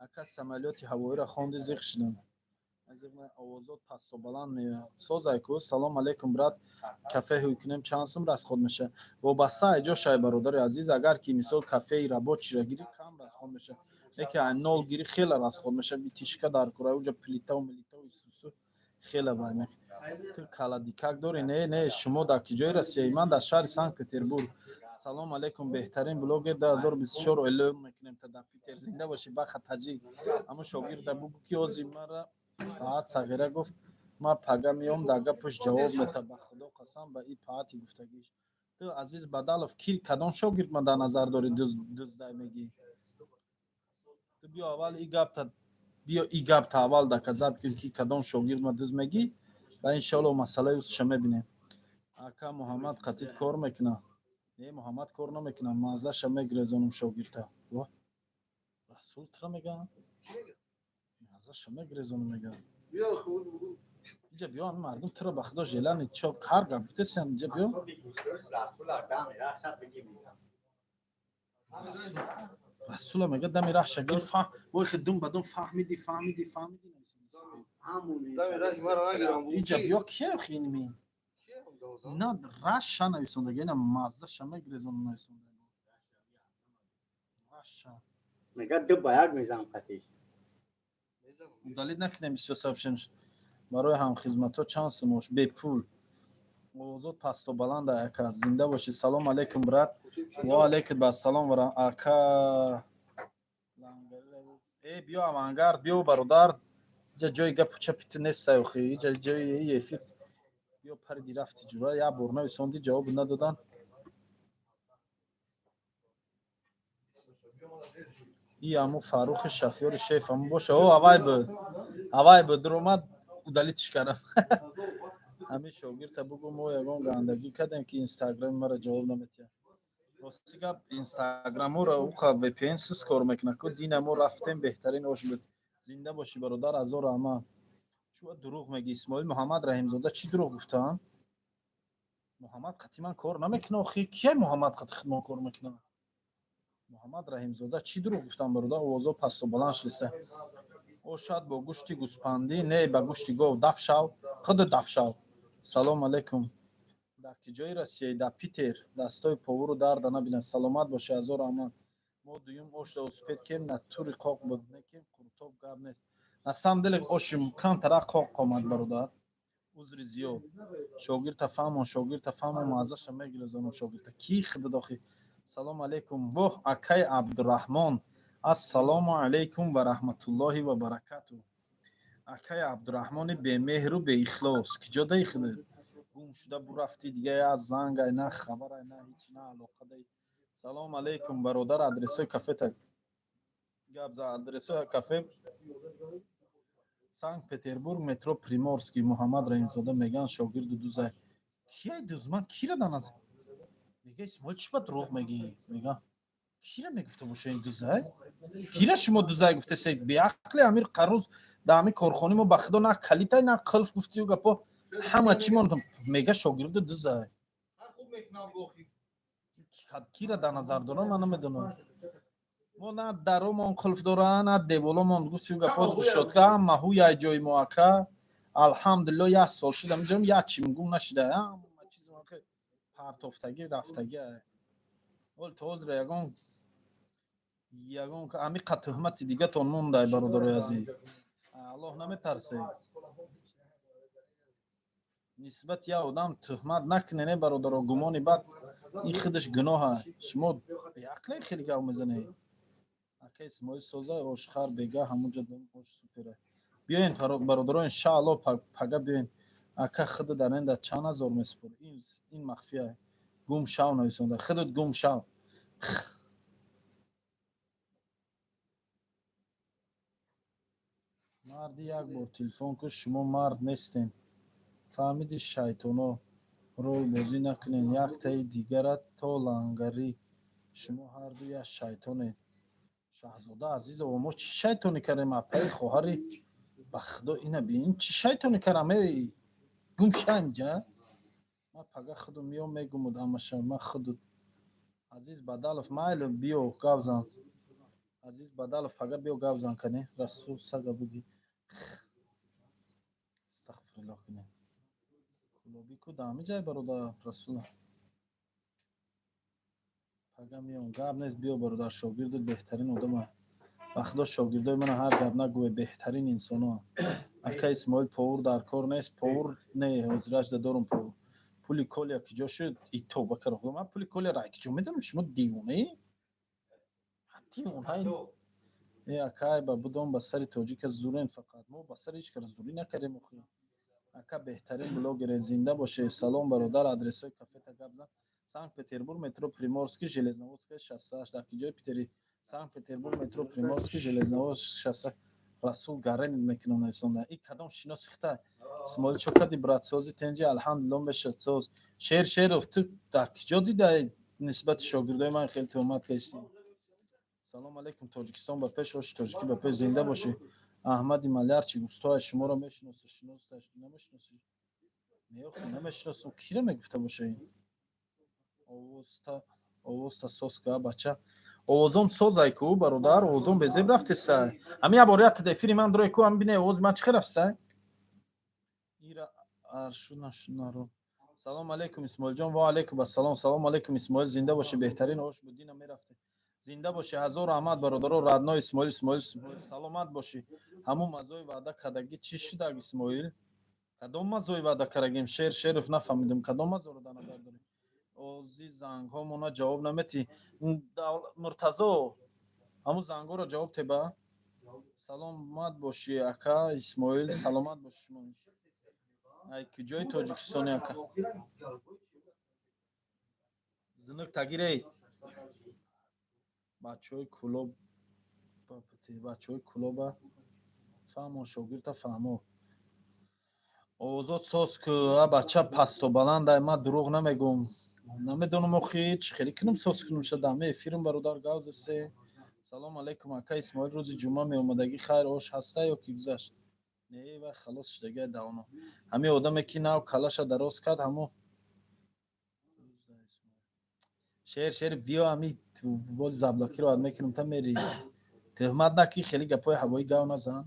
Ака, самолёти ҳавоиро хонди, зиқ шудам. Овозот пасту баланд меояд. Созай ку. Салом алейкум, брат, кафе ҳуй кунем, чанд сум расход мешавад? Вобаста ай ҷошай, бародари азиз. Агар ки мисол кафеи рабочийро гирӣ, кам расход мешавад, лекин ай нол гирӣ, хеле расход мешавад. Вытяжка дар кора, уҷа плитаву милитаву исусу хеле вай. Ту каладикак дорӣ? Не, не. Шумо дар ки ҷои Россияи? Ман дар шаҳри Санкт Петербург. Салом алейкум, беҳтарин блогер 2024 эълон мекунем та дар Питер. Зинда бошӣ, баха таҷик. Ҳамун шогирда бугӯ, ки ози мара паат сағира гуфт, ман пага меом, дар гапаш ҷавоб мета. Ба худо қасам, ба и паати гуфтагиш. Ту, Азиз Бадалов, ки кадом шогирд ма дар назар дорӣ, дуздай мегӣ? Ту биё аввал и гапта, биё и гапта аввал доказать кун, ки кадом шогирд ма дуз мегӣ, ва иншоалло масъалаи узша мебинем. Ака, Муҳаммад қатид кор мекунад? Не, Муҳаммад кор намекунад. Маззаша мегирезонум шогирда. Расул, тура мегӯям, маззаша мегирезонум, мегӯям. Иҷа биё, ами мардум тура, ба худо, желани чо ҳар гап гуфтесиям. Иҷа биё. Расула мега, дами раҳша гир, вой, хи дум ба дум фаҳмиди, фаҳмиди, фаҳмиди. Иҷа биё, кия хинми на раша нависондаги, ина маззаша мегирезонум нависондаги, раша. Мега, ду ба як мезанам қатиш. Удалить накунем бисёр сообщение. Барои ҳамхизматҳо чанд сумош бепул? Овозот пасту баланда, ака. Зинда бошӣ. Салом алейкум, брат. Ва алейкум ассалом. Ака, э, биё, авангард, биё, бародар. Иҷа ҷои гапу чапи ту нестай охи, иҷа ҷои эфир. Биё, париди, рафти, ҷура. Як бор нависонди, ҷавоб надодан. И аму Фаррухи шофёри шеф аму боша. О, авай буд, авай буд, дуромад, удалитиш кардам. Ҳамин шогирдта бугӯ, мо ягон гандагӣ кардем, ки инстаграми мара ҷавоб наметиҳад? Рости гап, инстаграморо уқа vpn сис кор мекунад ку. Дина мо рафтем, беҳтарин ош буд. Зинда бошӣ, бародар, азор раҳмат. Чӯ дурӯғ мегӣ, Исмоил? Муҳаммад Раҳимзода, чӣ дурӯғ гуфтам? Муҳаммад қатъи ман кор намекунад охи. Кия Муҳаммад қатъи худмон кор мекунад? Муҳаммад Раҳимзода, чӣ дурӯғ гуфтам, бародар? Овозо пасту баланд шудиса. Ошад бо гӯшти гӯспандӣ? Не, ба гӯшти гов. Даф шав, худу даф шав. Салом алейкум, дар ки ҷои Россияи? Дар Питер. Дастои повуру дарда набинад. Саломат бошӣ, азор раҳмат. Мо дуюм ошда успеть кем, на тури қоқ буд, некем қуртоб гап нест. На самом деле оши камтарак қоқ омад, бародар, узри зиёд. Шогирдта фаҳмон, шогирдта фаҳмон, маззаша мегирезонам шогирдта. Ки худат охи? Салом алейкум. Воҳ, акай Абдураҳмон. Ассалому алейкум ва раҳматуллоҳи ва баракату. Акай Абдураҳмони бемеҳру беихлос. Киҷо даи худат? Гум шуда бурафтӣ, дига я зангай, на хабарай, на ҳеч, на алоқадай. Салом алейкум, бародар, адресои кафета гап за. Адресои кафе: Санкт Петербург, метро Приморский. Муҳаммад Раҳимзода меган шогирду дузай. Кияй дуз? Ман кира даназ? Мега Исмоил, чӣ ба дурӯғ мегӣ? Мега кира мегуфта боша ин дузай? Кира шумо дузай гуфтесед? Беақли амир қаруз да ҳамин корхони мо, ба худо, на калитай, на қилф гуфтию гапо ҳама чимон. Мега шогирду дузай. Кира дар назар дорам, ман намедонам. Мо на даромон қулф дора, на деволомон гуфтию гапо решётка ҳама ҳу як ҷои мо, ака. Алҳамдулилло, як сол шуда миҷам, як чим гум нашуда. Ҳама чиз партофтагӣ рафтагӣ. Ол то ҳозира ягон ҳамиқа туҳмати дигатон мондай, бародарои азиз. Аллоҳ наметарсе? Нисбати як одам туҳмат накунене, бародаро. Гумони бад ин худаш гуноҳа. Шумо беақле, хеле гап мезанед. Ака Исмоил, созай ошхар бега ҳамунҷо ош супера. Биёен, бародаро, иншаалло, пага биёен. Ака, худ дар инда чанд ҳазор месупорӣ? Ин махфия. Гум шав нависонда. Худат гум шав. Марди як бор телефон кун, шумо мард нестем. Фаҳмиди, шайтоно, ролбозӣ накунен яктаи дигара то лангарӣ. Шумо ҳарду як шайтонед. Шаҳзода Азизова, мо чӣ шайтонӣ кардем, апаи хоҳари? Ба худо, ина бин, чӣ шайтонӣ кардам? Эй, гум ша инҷа. Ман пага худу миём, мегумуд амаша. Ман худу Азиз Бадалов, майли, биё гап зан. Азиз Бадалов, пага биё гап зан кани. Расул сага буги. Астағфируллоҳ кунем. Кулобӣ ку да ҳамин ҷай, бародар Расул. Пага миём. Гап нест, биё, бародар, шогирдут беҳтарин одама. Ба худо, шогирдои мана ҳар гап нагӯе, беҳтарин инсоно. Ака Исмоил, повур дар кор нест? Повур не, ҳозирашда дорум повур. Пули Колия киҷо шуд? И тоба кара худо, ман пули Колияро киҷо медонам? Шумо девонаи? Девонаи? Э, акай, ба будом ба сари тоҷика зурен фақат. Мо ба сари ҳеҷ кас зурӣ накардем охи. Ака, беҳтарин блогере, зинда боше. Салом, бародар, адресҳои кафета гап зан. Санкт Петербург, метро Приморский, Железноводское шоссе. Дар киҷои Питери? Санкт Петербург, метро Приморский, Железноводское шоссе. Расул гарен мекунам нависонда. И кадом шиноси хита? Исмоил, чо кади, брат, сози, тенҷи? Алҳамдулилло, мешад соз. Шер Шеров, ту дар киҷо дида нисбати шогирдои ман хеле туҳмат кардӣ? Салом алейкум, Тоҷикистон ба пеш, оши тоҷикӣ ба пеш, зинда бошӣ. Аҳмади Малярчик, устоя шуморо мешиноса, шиносташ намешиноси? Не, охи, намешиносам. Кира мегуфта боша ин? Овозта соз ка, бача. Овозом созай ку, бародар, овозом безеб рафтесай. Ҳамин як бор якта эфири ман дурой ку, ҳам бине овози ман чӣ хел рафтесай? Ира аршу нашунаро. Салом алейкум, Исмоилҷон. Ва алейкум ассалом. Салом алейкум, Исмоил, зинда бошӣ, беҳтарин ош буд, дина мерафте. Зинда бошӣ, ҳазор раҳмат, бародаро, родной Исмоил, Исмоил, Исмоил, саломат бошӣ. Ҳамун мазои ваъда кардагӣ чӣ шудаг, Исмоил? Кадом мазои ваъда кардагим? Шер Шеров, нафаҳмидем, кадом мазоро дар назар дорӣ? Ози зангҳомона ҷавоб наметӣ. Муртазо, ҳамун зангҳоро ҷавоб теба. Саломат бошӣ, ака Исмоил, саломат бошӣ шумо. Ай куҷои Тоҷикистони, ака? Зинук тагирей. Бачаҳои Кулоб, бачаҳои Кулоба фаҳмо, шогирда фаҳмо. Овозот соз ку, а бача, пасту баландай, ман дурӯғ намегӯм. Намедонам охи, чӣ хеле кунам, соз кунам ша даме эфирм, бародар, гавзасе. Салом алейкум, ака Исмоил, рӯзи ҷумъа меомадагӣ, хайр, ош ҳаста ё ки гузашт? Не, вай халос шудагиай давно. Ҳамин одаме ки нав калаша дароз кард, ҳамо Шер Шер, биё, ҳами боли заблокиро ад мекунам, та мери. Туҳмат накӣ, хеле гапҳои ҳавоӣ гав назан.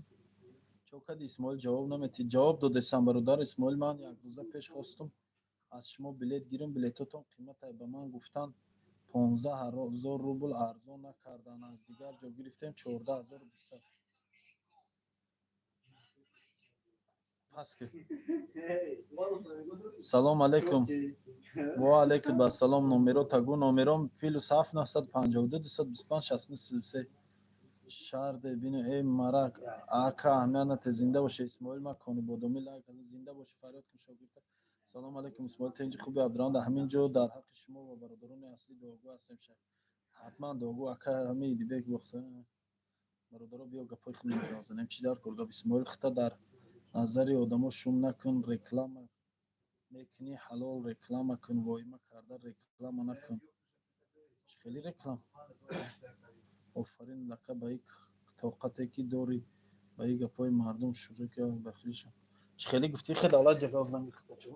Чо кади, Исмоил, ҷавоб наметӣ? Ҷавоб додесам, бародар Исмоил. Ман як рӯза пеш хостум аз шумо билет гирам, билетотон қиматай ба ман гуфтанд 15 000 рубл, арзон накарданд. Аз дигар ҷо гирифтем 14 200. Пас ки. Салом алейкум. Ва алейкум ассалом. Номеро тагу номером +7 952 225 69 33. Шарде бину эй марак ака аҳамият нате, зинда боше. Исмоил ма Конибодомӣ лайк зинда боше, фарёд кун шогирда. Салом алейкум, Исмоил, тинҷи хуби? Абдурахмон, дар ҳамин ҷо дар ҳаққи шумо ва бародарони аслӣ дуогӯ ҳастем. Ҳатман дуогӯ, ака. Ҳами Идибек бохта бародаро, биё гапҳои худро занем. Чӣ дар кор гап? Исмоил, хита дар назари одамо шум накун. Реклама мекунӣ, ҳалол реклама кун, воима карда реклама накун. Чӣ хели реклама? Офарин лака ба ик тоқате ки дорӣ, ба и гапҳои мардум шӯрӣ бахилиша. Чӣ хели гуфтӣ? Хе давлат ҷагаздан бачо.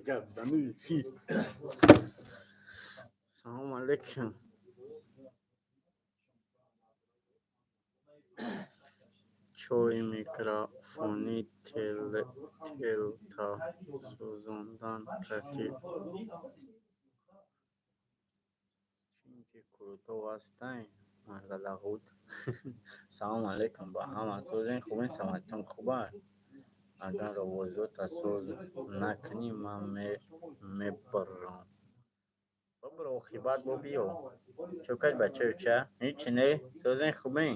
Гап зани эфир. Салом алейкум. Чой микрофони телта сӯзондан кати. Чинки круто ҳастай мазалагут. Салом алейкум ба ҳама, созен, хубен, саломатитон хуба? Агар овозота соз накунӣ, ман мебурам. Бибур, оқибат бо биё. Чо кардӣ, бачаё, ча? Ҳечи не? Созен, хубен?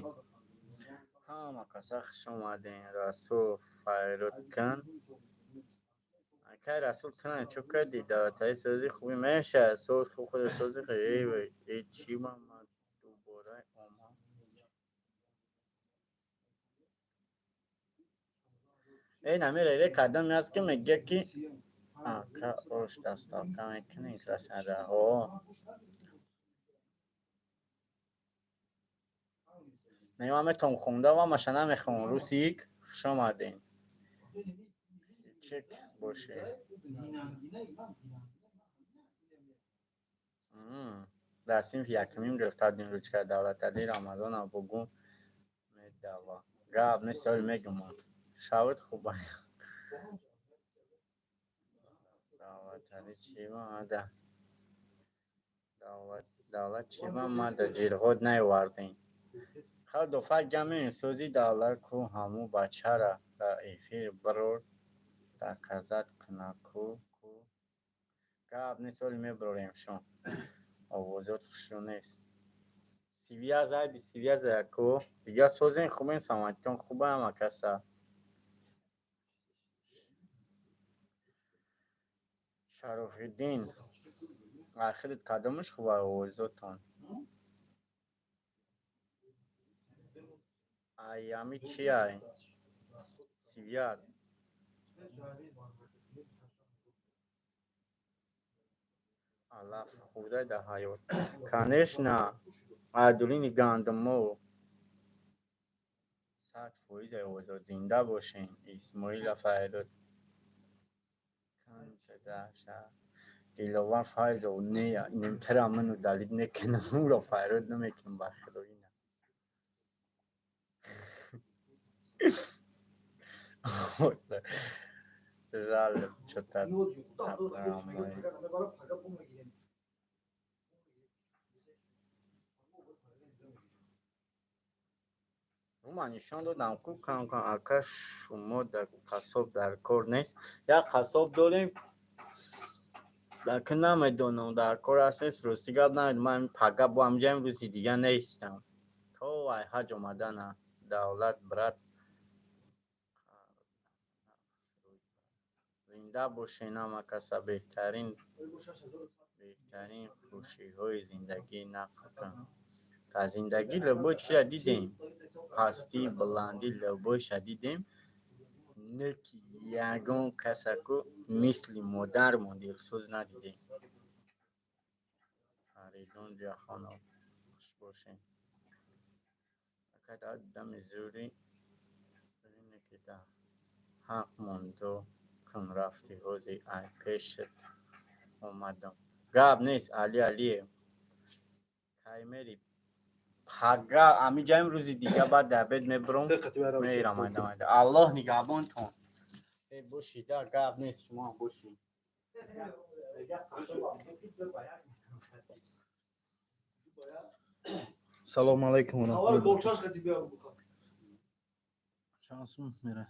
Ҳама каса хуш омадем. Расул, файрод кун. Акай Расул, ту чо кардӣ? Давлатаи сози хубӣ меша? Соз хуб, худо сози э чӣ ба ман дубора омад? Э намира ре кадом аст ки мегӯяд ки ака ош доставка мекунӣ Краснодар? Ҳо. Не, ман метавонам хонда ва маша намехонам. Русик, хуш омадем. Чик бошед. Дар синфи якумим гирифта будем ручка. Давлатали Рамазона бугӯ медава. Гап нест, ҳоли мегӯм. Шавит хуба. Давлатали чӣ ада? Давлат чӣ ба мада ҷирғот наёвардем? Хел дофа гамем сози давлат ку ҳаму бачара дар эфир бирор доказать куна ку ку. Гап нест, ҳоли мебирорем шон. Овозот хушрӯ нест. Связь айби связь ку. Дига созен, хубен, саломатитон хуба ҳама каса? Шарофиддин, ахирит кадомаш хуба овозотон? Ай ами чи ай? Связь. Алаф хӯрдай дар ҳаёт. Конечно, айдулини гандумо. 100% овозот, зинда бошен. Исмоила файрод. Диловар Файзов не, немтара ману далид мекунам, ӯро файрод намекунам ба худоина. Жаль, чё-то ман нишон додам ку кам кам. Ака, шумо дар қассоб дар кор нест? Як қассоб дорем, даки намедонам дар кор аст нест, рости гап намедонам. Ман пага бо ҳамҷа имрӯзи дига нестам то вай ҳаҷ омадана. Давлат брат, зинда бошен ҳама каса. Беҳтарин беҳтарин хушиҳои зиндагӣ нақл кун. Дар зиндагӣ любой чиза дидем, пастӣ, баландӣ, любойша дидем, не ки ягон касаку мисли модармон дилсӯз надидем. Фаридун Ҷаҳонов, хуш бошед. Ака, дами зури ки дар ҳақ мондо кун рафтӣ, ҳози ай пешат омадам. Гап нест, Али Алиев. Кай мери? Пага амиҷа имрӯзи дига баъд обед мебурам, мерам майда майда. Аллоҳ нигаҳбонтон. Э бошида, гап нест, шумо бошед. Салому алайкум ва раҳматуллоҳ. Чанд сум мера?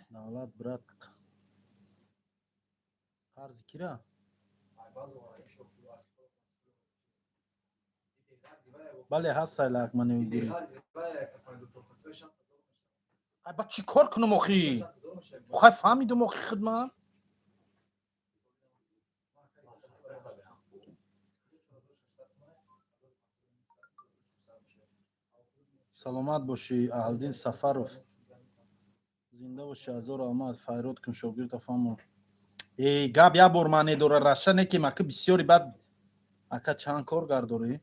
Давлат брат қарзи кира? Бале, ҳаст сайлакмани уйгурӣ. Ай, ба чӣ кор кунам охи? Хай, фаҳмидум охи хидмат. Саломат бошӣ, Аҳлдин Сафаров. Зинда бошӣ, ҳазор раҳмат. Файрод кун шогирда фаҳмо. Э, гап як бор маъне дора, раша не ки мака бисёри бад. Ака, чанд коргар дорӣ?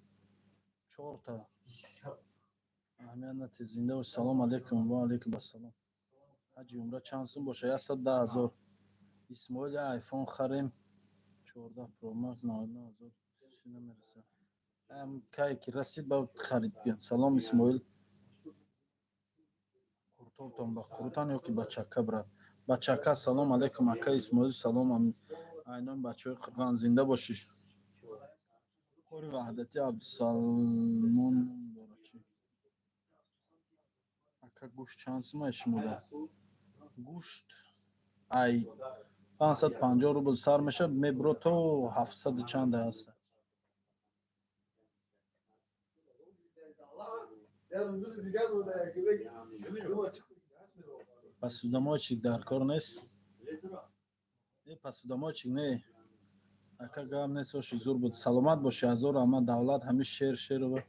Чорта. Аҳамият нате, зинда бош. Салом алейкум, ва алейкум ассалом. Ҳаҷи умра чанд сум боша? 110 000. Исмоил, я айфон харем. 14 Pro Max 99 000 чӣ намераса. Кай ки расид, ба харид. Салом, Исмоил. Қуртобтон ба қурутан ё ки ба чакка, брат? Ба чакка. Салом алейкум, ака Исмоил. Салом айнон бачаҳои Қурғон, зинда бошӣ. Қори Ваҳдати Абдусалмон дора чӣ? Ака, гӯшт чанд сум ай шумода? Гӯшт ай 550 рубл сар мешавад, мебуро то ҳафтсаду чанда ҳаст. Посудомоечник дар кор нест? Не, посудомоечник не. Ака, гап нест, оши зур буд. Саломат бошӣ, ҳазор раҳмат, Давлат. Ҳамин Шер Шерова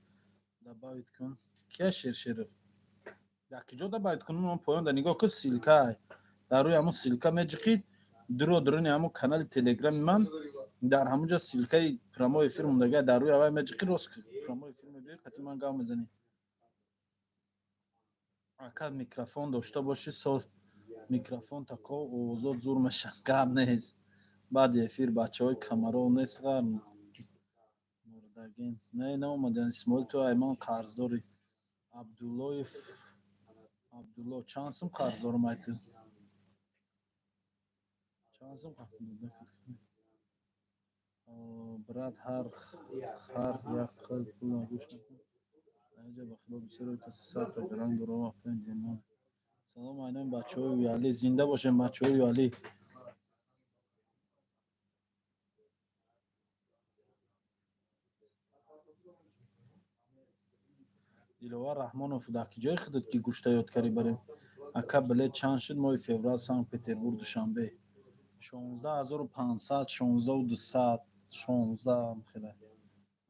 добавить кун. Кия Шер Шеров? Дар куҷо добавить кунам? Он поёнда нигоҳ кун, ссылка. Дар рӯи ҳамун ссылка меҷиқид, дуро дуруни ҳамун канали телеграми ман, дар ҳамун ҷо ссылкаи прямой эфир мондага, дар рӯи аввай меҷиқӣ, рост прямой эфир мебиёй, қати ман гап мезанӣ. Ака, микрофон дошта бошӣ, со микрофон тако овозот зур мешавад. Гап нест. Баъди эфир бачаҳои Камаров нест ғар мурдагин. Не, наомадем. Исмоил, ту айман қарздорӣ. Абдуллоев Абдулло, чанд сум қарз дорам ай ту? Чанд сум? Брат, ҳар хар як қил пул гӯш накун. Инҷа ба худо бисёр каси сарта гаранг дора вақти димон. Салом айнан бачаҳои Уялӣ, зинда бошем, бачаҳои Уялӣ. Диловар Раҳмонов, дар куҷои худат ки гӯшта ёд карӣ барем? Ака, билет чанд шуд моҳи феврал Санкт Петербург Душанбе? 16 500, 16 200, 16 хеле.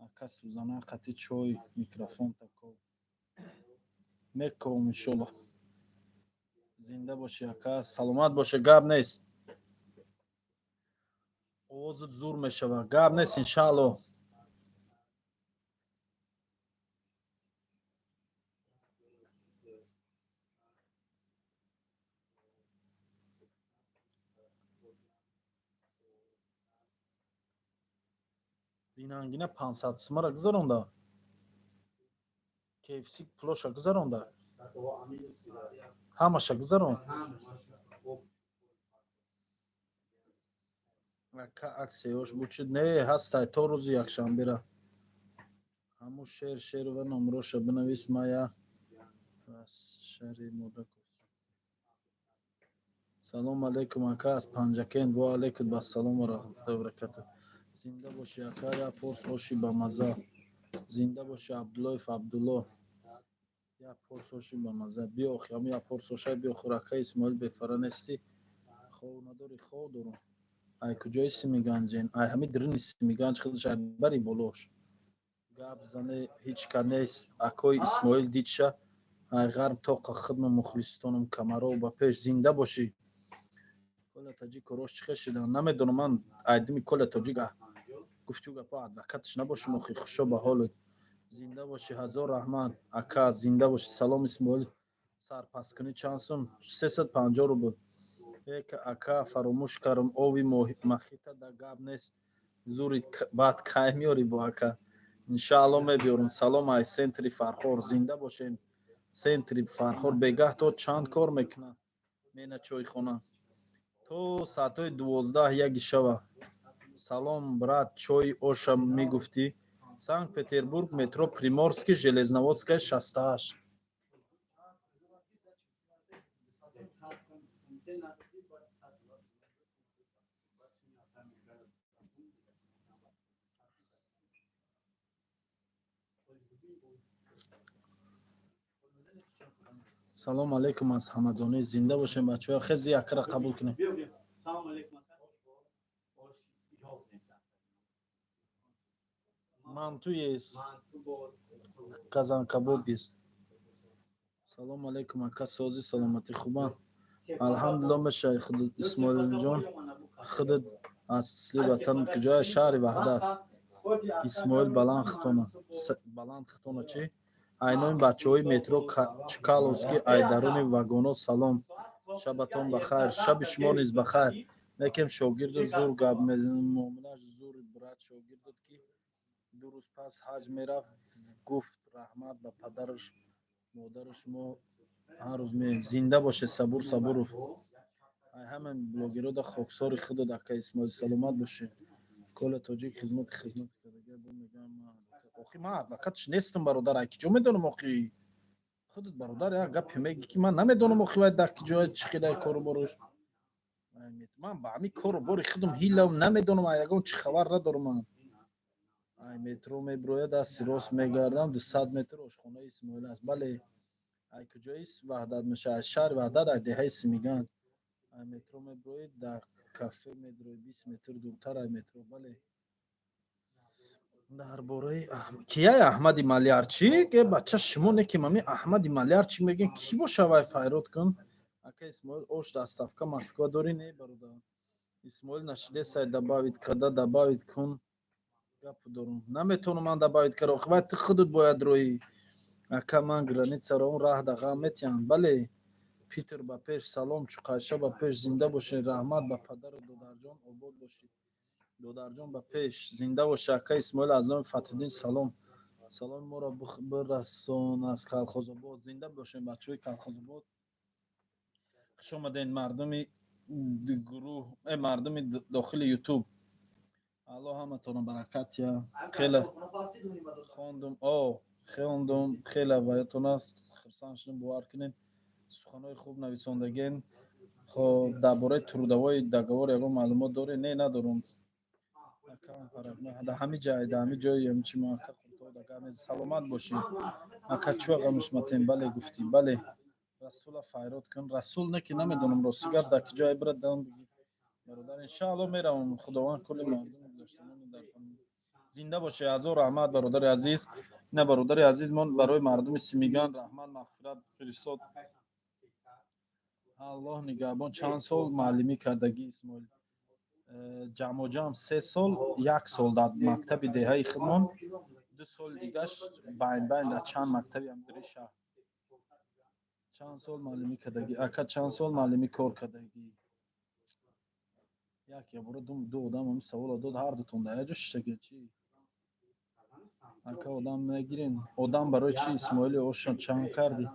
Ака, сӯзана қати чой микрофон тако. Мековам, иншолло. Зинда бошӣ, ака, саломат боша, гап нест. Овозат зур мешавад. Гап нест, иншаалло. Динангина 500 сумара гузаронда. KFC пулоша гузаронда. Ҳамаша гузарон. Ака, аксияёш буд шуд? Не, ҳастай то рӯзи якшанбера. Ҳамун Шер Шерова номроша бинавис, ма я расшари мода кофтам. Салом алейкум, ака, аз Панҷакент. Во алейкум ассалом ва раҳматуллоҳи ва баракатуҳ. Зинда бошӣ, ака, як порс оши бамаза. Зинда бошӣ, Абдуллоев Абдулло. Як порс оши бамаза. Биё охи, ҳамун як порс оша биё хӯр. Ака Исмоил, бефара нестӣ? Хов надорӣ? Хов дорам. Ай куҷои Симиганҷен? Ай ҳами дирини Симиганҷ худаш, ай бари болош. Гап зане, ҳеҷ ка нест. Акои Исмоил дидша, ай ғарм тоқа хидму мухлисонум Камаров ба пеш, зинда бошӣ. Коля Таҷик корош чӣ хел шидан? Намедонам, ман айдими Коля Тоҷик гуфтю гапо адвокатш набошум охи, хушо ба ҳолат. Зинда бошӣ, ҳазор раҳмат, ака, зинда бошӣ. Салом, Исмоил, сарпасткунӣ чанд сум? 350 рубл. Эк, ака, фаромӯш кардам, ови махита да гап нест. Зури баъд кай меёрӣ бо, ака? Иншаалло, мебиёрам. Салом ай центри Фархор, зинда бошем. Центри Фархор бегаҳ то чанд кор мекунад? Мена чойхона то соатҳои 12-1 шава. Салом, брат, чойи оша мегуфтӣ? Санкт Петербург, метро Приморский, Железноводская, 68. Салом алейкум аз Ҳамадонӣ. Зинда бошем, бачаҳо. Хези якра қабул кунем. Манту есть, казанкабоб есть. Салом алейкум, ака, созӣ, саломатӣ, хубанд? Алҳамдулилло, мешавӣ худат, Исмоилҷон. Худат асли ватанат куҷоя? Шаҳри Ваҳдат. Исмоил, баланд хитона, баланд хитона чӣ? Айнои бачаҳои метро Чкаловский, ай даруни вагоно салом. Шабатон бахайр. Шаби шумо низ бахайр. Лекин шогирду зур гап мезанад, муомилааш зур, брат. Шогирдут ки 2 рӯз пас ҳаҷ мерафт, гуфт раҳмат ба падараш, модараш, мо ҳар рӯз меоем. Зинда бошед, Сабур Сабуров. Ай ҳамин блогерода хоксори худат, ака Исмоил, саломат бошед. Коля тоҷик хизмати кардагия бо мегӯям. Охи, ман адвокатш нестам, бародар, ай киҷо медонам? Охи, худат, бародар, як гапе мегӣ, ки ман намедонам. Охи, вай дар киҷо, чӣ хелай кору боруш? Ман ба ҳамин кору бори худам ҳилам намедонам, ягон чӣ хабар надорам. Ман ай метро мебирояд, дасти рост мегардам, 200 метр ошхонаи Исмоил аст. Бале, ай куҷои Ваҳдат мешавад? Аз шаҳри Ваҳдат, ай деҳаи Симиган. Ай метро мебироед, дар кафе медроед, 20 метр дуртар ай метро. Бале. Дар бораи кияй Аҳмади Малярчик? Э, бача, шумо не ки мами Аҳмади Малярчик мегӯем, кӣ боша вай? Файрод кун. Ака Исмоил, ош доставка Москва дорӣ? Не, бародар. Исмоил нашидесай добавить када, добавить кун, гап дорум. Наметавонам ман добавить кара, охи вай ту худат бояд роӣ. Ака, ман границаро он раҳ дағам метиҳанд. Бале. Питер ба пеш. Салом, Чуқайша ба пеш. Зинда бошед. Раҳмат ба падару додарҷон, обод бошед. Додарҷон ба пеш. Зинда боша, ака Исмоил. Аз номи Фатҳиддин салом. Саломи моро бирасон аз Калхозобод. Зинда бошем, бачаҳои Калхозобод. Хуш омадед, мардуми гурӯҳ, мардуми дохили Ютуб. Аллоҳ ҳаматонро баракат я. Хеле хондум, о хондум, хеле ваятона хурсанд шудем, бовар кунед, суханҳои хуб нависондаген. Хоб, дар бораи трудовой договор ягон маълумот доред? Не, надорум. Дар ҳамин ҷай, дар ҳамин ҷои чи ака хуртода. Саломат бошед, ака. Чӯ ғамишматем? Бале, гуфтӣ, бале. Расула файрод кун. Расул не ки намедонам, рости гап, дар киҷое бирад дам бигӣ, бародар. Иншаалло меравам. Худованд кулли мардуми гузаштагони дар. Зинда бошед, ҳазор раҳмат, бародари азиз. Ина бародари азизмон барои мардуми Симиган раҳмат, мағфират фиристод. Аллоҳ нигаҳбон. Чанд сол муаллимӣ кардагӣ, Исмоил? Ҷамъоҷамъ 3 сол, як сол дар мактаби деҳаи худмон, 2 соли дигаш байн байн дар чанд мактаби амдири шаҳр. Чанд сол муаллимӣ кардагӣ, ака? Чанд сол муаллимӣ кор кардагӣ? Як ябора ду одам ҳамин саволо дод, ҳар дутон дар як ҷо шиштагӣ чӣ? Ака, одам мегирен? Одам барои чӣ? Исмоили, оша чанд кардӣ?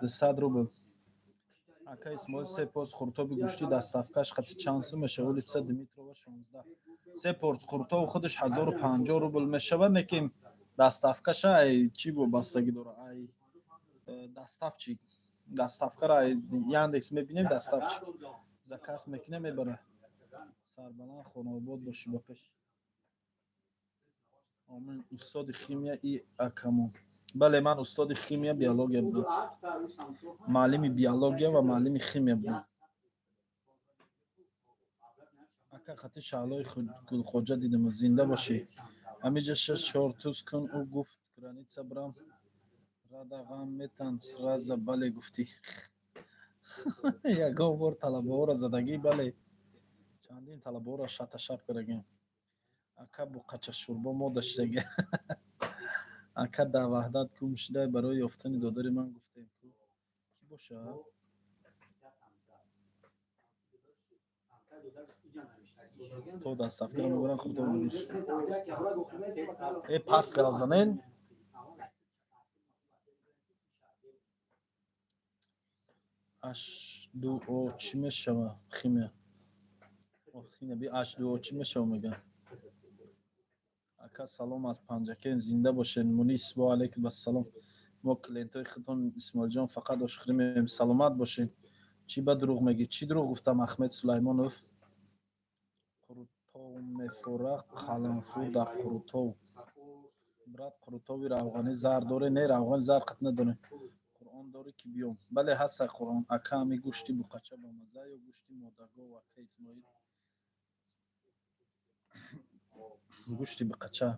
200 рубл. Ака Исмоил, се порс хуртоби гӯштӣ доставкаш қати чанд сум мешавад? Улица Дмитрова, 16. Се порс хуртоб худаш 1050 рубл мешавад, лекин доставкаша ай чӣ вобастагӣ дорад? Ай доставчик. Доставкаро ай Яндекс мебинем, доставчик заказ мекунем, мебарад. Сарбаланд, хонаобод бошӣ, ба пеш. Омин. Устоди химия и акамон? Бале, ман устоди химия, биология будам, муаллими биология ва муаллими химия будам. Ака, қати Шаҳлои Гулхоҷа дидам. Зинда бошӣ. Ҳамиҷа шаш чор туз кун. Ӯ гуфт граница бирам, рада ғам метан сразу. Бале, гуфтӣ. Ягон бор талабаҳоро задагӣ? Бале, чандин талабаҳоро шаташаб кардагем. Ака, буқача шӯрбо мода шидаги. Ака, дар Ваҳдат гум шуда, барои ёфтани додари ман гуфтем ку. Кӣ бошад? То доставкаро мебарам, худо. Э, пас гап занен. H2O чӣ мешава? Химия. Химия би H2O чӣ мешава мегӯям? Ака, салом аз Панҷакен, зинда бошед. Мунис, ва алайкум ассалом. Мо клиентҳои худтон, Исмоилҷон, фақат ошхӯрӣ меоем. Саломат бошед. Чӣ ба дурӯғ мегӣ? Чӣ дурӯғ гуфтам, Ахмед Сулаймонов? Қурутов мефора, қаламфур дар Қурутов. Брат, қурутови равғани зар доре? Не, равғани зар қат надоре. Қуръон дорӣ ки биём? Бале, ҳаста Қуръон. Ака, ҳами гӯшти буқача бамазза ё гӯшти модагов, ака Исмоил? Гӯшти буқача.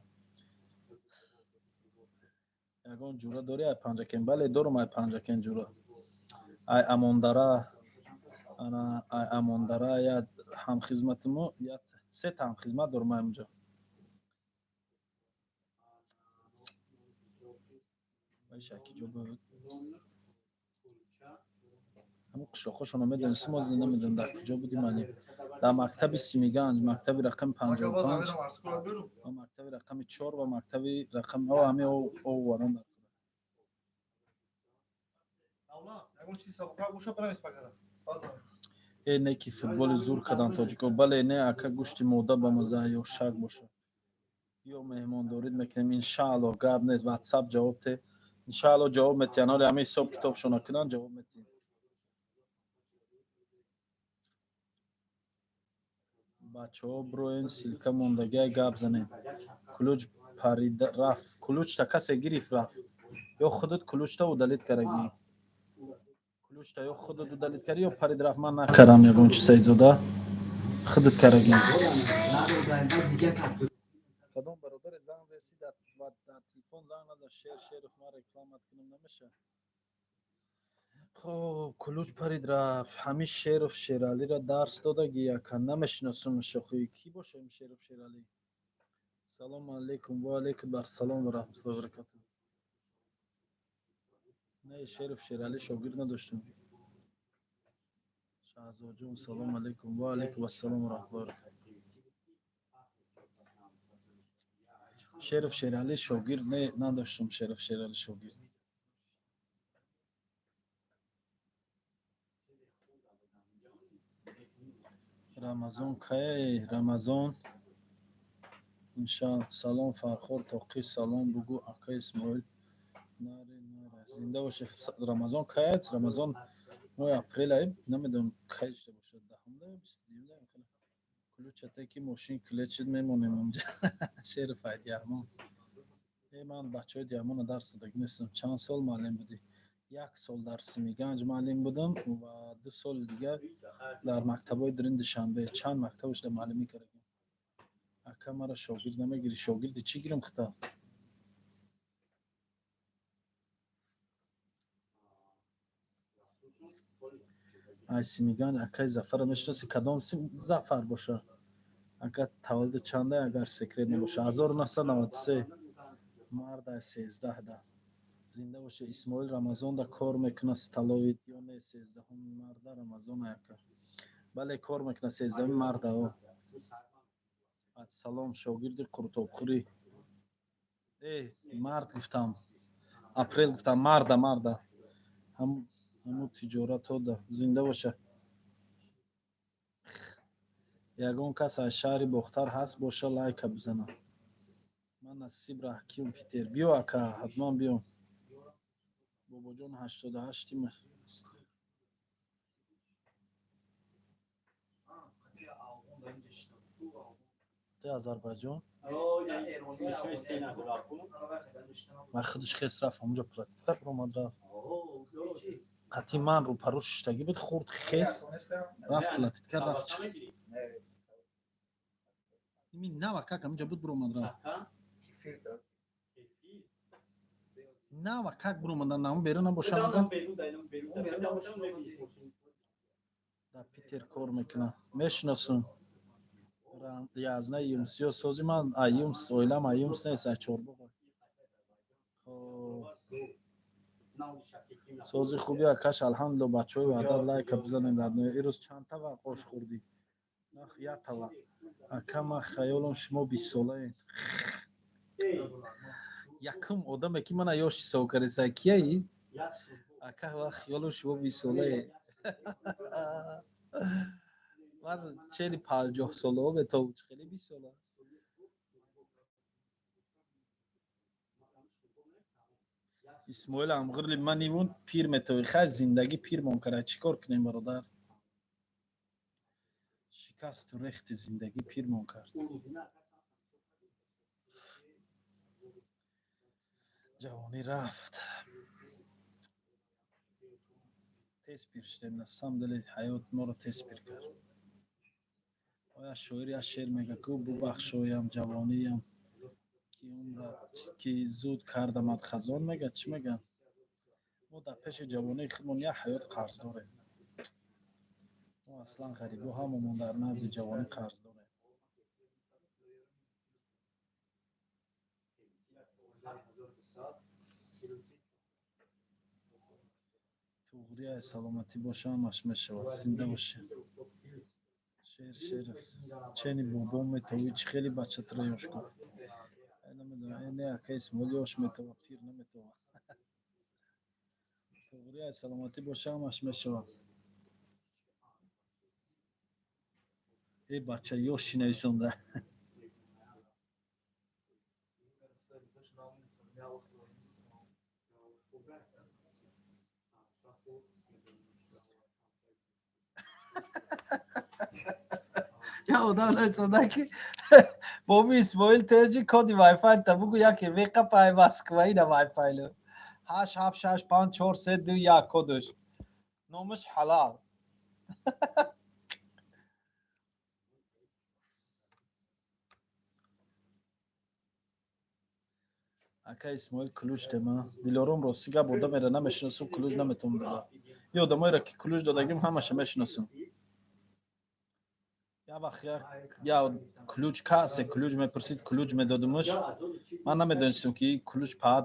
Ягон ҷура дорӣ ай Панҷакен? Бале, дорум ай Панҷакен ҷура. Ай Амондара, ана ай Амондара я ҳамхизмати мо, я сета ҳамхизмат дорум ай онҷо. Вайша ки ҷо буд? Ҳамун қишлоқҳошонро медонистем, мо намедонем дар куҷо будим али. Дар мактаби Симиганҷ, мактаби рақами 55 ва мактаби рақами 4 ва мактаби рақами о ҳами о варон дар. Э, не ки футболи зур карданд тоҷико. Бале, не, ака, гӯшти мода ба мазза ё шак боша. Биё, меҳмондорид мекунем, иншаалло, гап нест, ватсап ҷавоб те. Иншаалло, ҷавоб метиҳанд. Ҳоле ҳама ҳисоб китобшона кунанд, ҷавоб метиҳанд. Бачаҳо, бироен, ссылка мондагиай, гап занем. Ключ парида рафт. Ключта касе гирифт рафт. Ё худат ключта удалить карагӣ. Ключта ё худат удалить карди, ё парид рафт. Ман накардам ягон чи, Саидзода. Худат карагӣ. Кадом бародаре занг заси дар телефон, занг наза, шер шеров, ман рекламат кунам намеша. Хоб, ключ парид рафт. Ҳамин Шеров Шералиро дарс додагӣ, ака? Намешиносум, шохӣ. Кӣ боша ин Шеров Шералӣ? Салому алайкум, ва алайкум ассалом ва раҳматуллоҳи ва баракатуҳ. Не, Шеров Шералӣ шогирд надоштем. Шаҳзодҷон, салому алайкум, ва алайкум ассалом ва раҳматуллоҳи ва баракатуҳ. Шеров Шералӣ шогирд не, надоштум Шеров Шералӣ шогирд. Рамазон кай? Рамазон иншаалло. Салом, Фархор Тоқӣ, салом бугӯ, ака Исмоил. Наре, наре. Зинда бошед. Рамазон кай аст? Рамазон моҳи апрел ай, намедонам кай шуда бошад, 10-умда ё 22-юмда. Ключате ки мошин клечид мемонем онҷа. Шериф ай Диамон. Э, ман бачаҳои Диамонро дарс додагӣ нестам. Чанд сол муаллим будӣ? Як сол дар Симиганҷ муаллим будам ва 2 соли дигар дар мактабҳои дурин Душанбе. Чанд мактабашда муаллимӣ кардагим. Ака, маро шогирд намегирӣ? Шогирди чӣ гирам хита? Ай Симиганҷ акаи Зафарро мешиносӣ? Кадом Зафар боша? Ака, таваллуди чанда, агар секрет набоша? 1993, мардай 13-да. Зинда боша, Исмоил. Рамазонда кор мекунад столовый ё не? 13-уми марда Рамазон, ака. Бале, кор мекунад 13-уми марда. О. Ассалом, шогирди қуртобхӯрӣ. Э, март гуфтам. Апрел гуфтам, марда, марда. Ҳамун тиҷоратода. Зинда боша. Ягон кас аз шаҳри Бохтар ҳаст боша, лайка бизанад. Ман Насиб Раҳкиюм, Питер. Биё, ака, ҳатман биё. Бобоҷон 88-и. Ти Азарбайҷон? Ман худаш хес рафт, ҳамунҷо платить кард, омад рафт. Қатъи ман рӯпарӯ шиштагӣ буд, хурд, хес рафт, платить кард, рафт. Ими навакак ҳамунҷо буд, биромад рафт. Навакак биромадан, намун берун набошам. Дар Питер кор мекунад. Мешиносум. Язна юмсиё сози ман аюмс, оилам аюмс нест, ай Чорбоғ. Хоб. Сози хуби, акаш, алҳамдулилло. Бачаҳои Ваҳдат, лайка бизанем, родной. Ирӯз чанд тавақ ош хӯрдӣ? Нах, як тавақ. Ака, ман хаёлам шумо 20-солаед. Якум одаме ки мана ёш ҳисоб кардеса, кияи? Ака, ва хаёлам шумо 20-солаед. Ман чели 50 солаҳо метавон, хеле 20 сола. Исмоил Амғирли, ман ивун пир метавӣ. Хай, зиндагӣ пирмон кара, чӣ кор кунем, бародар? Шикасту рехти зиндагӣ пирмон кард. Ҷавонӣ рафт, тез пир шудем. На самом деле ҳаёт моро тез пир кард. Оя шоир як шеър мега ку: бубахшоям ҷавониям, ки умрат, ки зуд кардамад хазон. Мега, чӣ мега? Мо дар пеши ҷавонии худмон як ҳаёт қарз дорем. Мо аслан ғарибо ҳамамон дар назди ҷавонӣ қарз дорем. Туғрияй, саломатӣ боша, ҳамаш мешавад. Зинда бошӣ. Шер Шеров, чени бобом метавӣ, чӣ хеле бачатро ёш гуфт. Намедонам, э не, ака Исмоил ёш метава, пир наметава. Туғрияй, саломатӣ боша, ҳамаш мешавад. Э, бача ёши нависонда. Я одам нависонда, ки боби Исмоил теҷи коди вайфай та бугу, яке веқапай Москваина вайфайлу 8 7 6 5 4 3 2 1 кодуш, номаш Ҳалал. Ака Исмоил, ключ дема. Дилором, рости гап, одамеро намешиносам, ключ наметавонам дода. Ё одамоеро, ки ключ додагим, ҳамаша мешиносам. Як вақт як ключ касе ключ мепурсид, ключ медодумаш. Ман намедонистам, ки ключ паат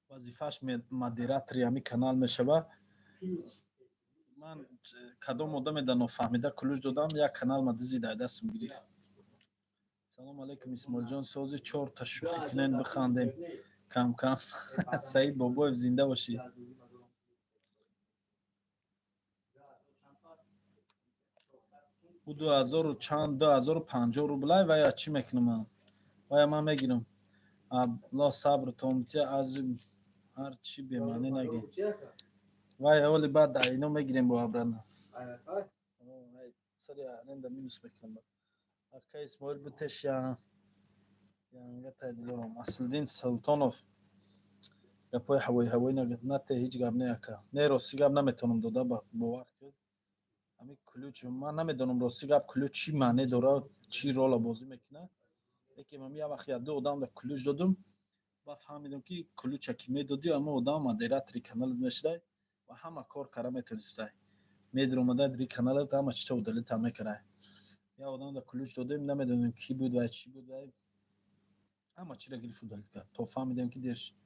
вазифааш модератори ҳами канал мешава. Ман кадом одаме да нофаҳмида ключ додам, як канал ма дизида, дастам гирифт. Салому алайкум, Исмоилҷон, сози, чорта шӯхӣ кунен, бихандем кам-кам. Саид Бобоев, зинда бошӣ. Ӯ дуҳазору чанд, 2050 рублай. Вая чӣ мекунам ман? Вая ман мегирам. Алло, сабр томтия, ҳар чӣ бемаънӣ нагӣ. Вай оли баъд ино мегирем бо обратно. Сари аренда минус мекунам. Ака Исмоил, бутеш янгатай. Дилором, Аслиддин Султонов, гапҳои ҳавои ҳавоӣ нате, ҳеҷ гап не, ака. Не, рости гап, наметавонам дода, бовар кун. Ҳамин ключ ман намедонам, рости гап, ключ чӣ маъне дорад, чӣ рола бозӣ мекунад. Лекин ман як вақт як-ду одамда ключ додум, баъд фаҳмидам, ки ключа ки медодӣ, ҳама одам модератори каналат мешудай ва ҳама кор кара метавонистай. Медиромадай дри каналат, ҳама чита удалить мекардай. Як одамда ключ додем, намедонем, кӣ буд ва чӣ буд, ва ҳама чиро гирифт, удалить кард, то фаҳмидем, ки дер шуд.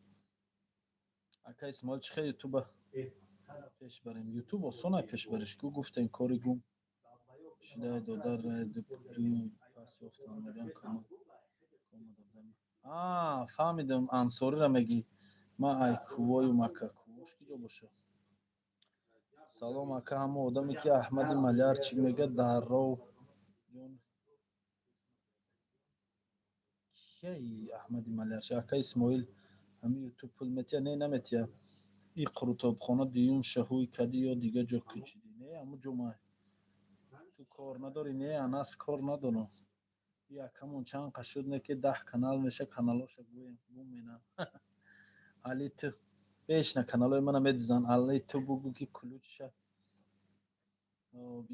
Ака Исмоил, чӣ хел ютуба пеш барем? Ютуб осона пешбариш ку, гуфтем, кори гум шудаи додар ду пас ёфтам, мегӯям, кома додам. А, фаҳмидам, Ансориро мегӣ. Ман ай кувоюм, ака. Кувош ки ҷо бошад? Салом, ака. Ҳамо одаме, ки Аҳмади Маляр чӣ мега дарров ҷон, кияи Аҳмади Маляр? Ака Исмоил, ҳамин ютуб пул метия? Не, наметия. И қурутобхона дуюм шаҳӯй кадӣ ё дига ҷо кӯчидӣ? Не, ҳамо ҷо ма. Ту кор надорӣ? Не, Анас, кор надорам. И акамон чанд қа шуд, не ки 10 канал меша, каналоша гум менам. Али, ту бешна, каналҳои мана медизанд. Али, ту бугӯ, ки ключша.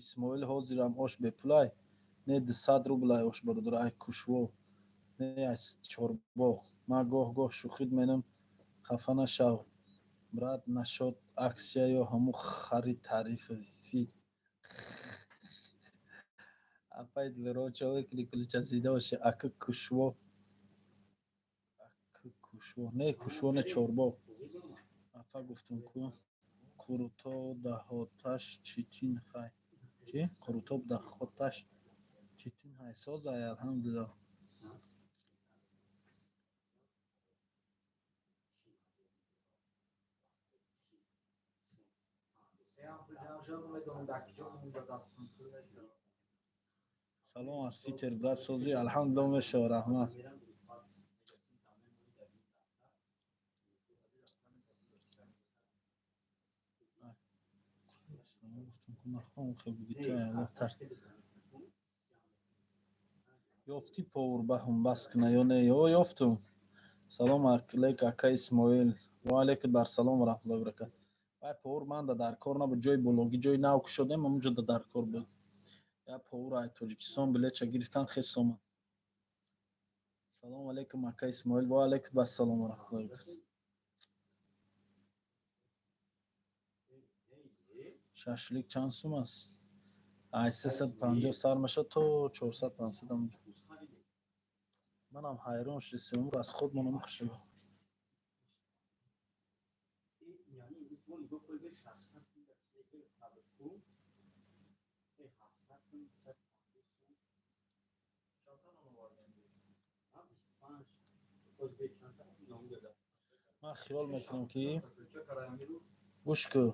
Исмоил, ҳозирам ош бепулай? Не, 200 рублай ош, бародар. Ай Кушво не, ай Чорбоғ. Ман гоҳ гоҳ шӯхид менам, хафа нашав, брат. Нашод акция ё ҳамун хари тарифи. Апай Дилоро, чо мекунӣ? Ключа зида бошӣ. Ака Кушво, ака Кушво не, Кушво не, Чорбоғ. Апа, гуфтум ку, қурутоб даҳоташ читин хай? Чӣ қурутоб дахоташ читин хай? Созай, алҳамдулилло. Салом аз Питер, брат, созӣ? Алҳамдулилло, мешава, раҳмат. Ёфтӣ повар баҳум бас куна ё не? Ё ёфтум. Салом алейк, ака Исмоил. Ва алейкум барсалом ва раҳматуллоҳи ва баракатуҳ. Вай повар манда дар кор набуд, ҷои бологӣ, ҷои нав кушодем, ҳамонҷо дар кор буд. Я повар ай Тоҷикистон билетша гирифтан, хес омад. Салом алейкум, ака Исмоил. Ва алейкум ассалом ва раҳматуллоҳи ва баракатуҳ. Шашлик чанд сум аст? Ай 350 сар мешавад то 400, 500. Манам ҳайрон шудистем, расход монам қишлиқ. Ман хиёл мекунам, ки гӯш кӯ.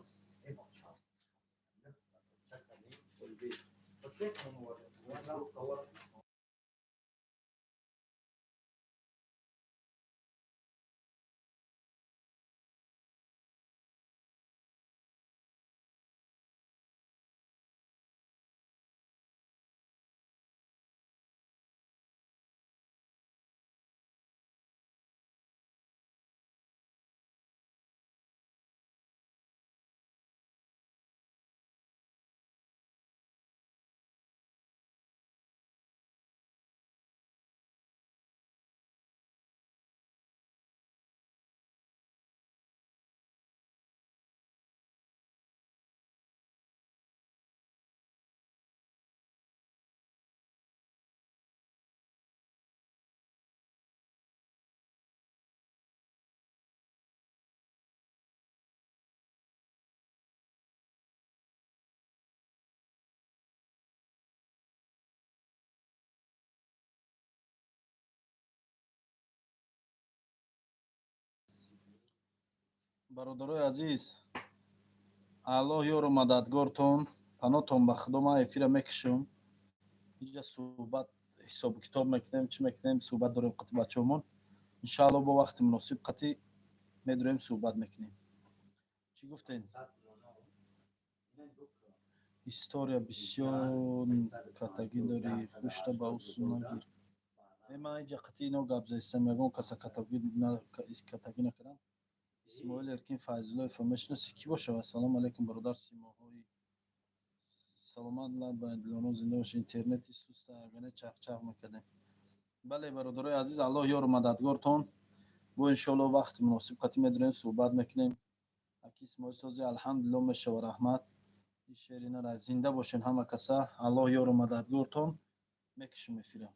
Бародарои азиз, Аллоҳ ёру мададгортон, панотон ба Худо. Ман эфира мекушам. Инҷа суҳбат, ҳисобу китоб мекунем, чӣ мекунем, суҳбат дорем қати бачаҳомон. Иншаалло, бо вақти муносиб қати медурем, суҳбат мекунем. Чӣ гуфтем? История бисёр катагӣ дорӣ, хушта ба усул нагир. Э, ман инҷа қати ино гап застам, ягон каса катагӣ накардам. Исмоил Эркин Файзуллоев мешиноси? Кӣ бошад? Ассалому алайкум, бародар, симоҳои саломат, лаб дилоно, зинда бошед. Интернети суста, агане чахчах мекардем. Бале, бародарои азиз, Аллоҳ ёру мададгортон. Бо иншоалло вақти муносиб қати медурем, суҳбат мекунем. Аки Исмоил, сози? Алҳамдулилло, мешава, раҳмат. Ишеринара, зинда бошен ҳама каса, Аллоҳ ёру мададгортон. Мекушем эфира.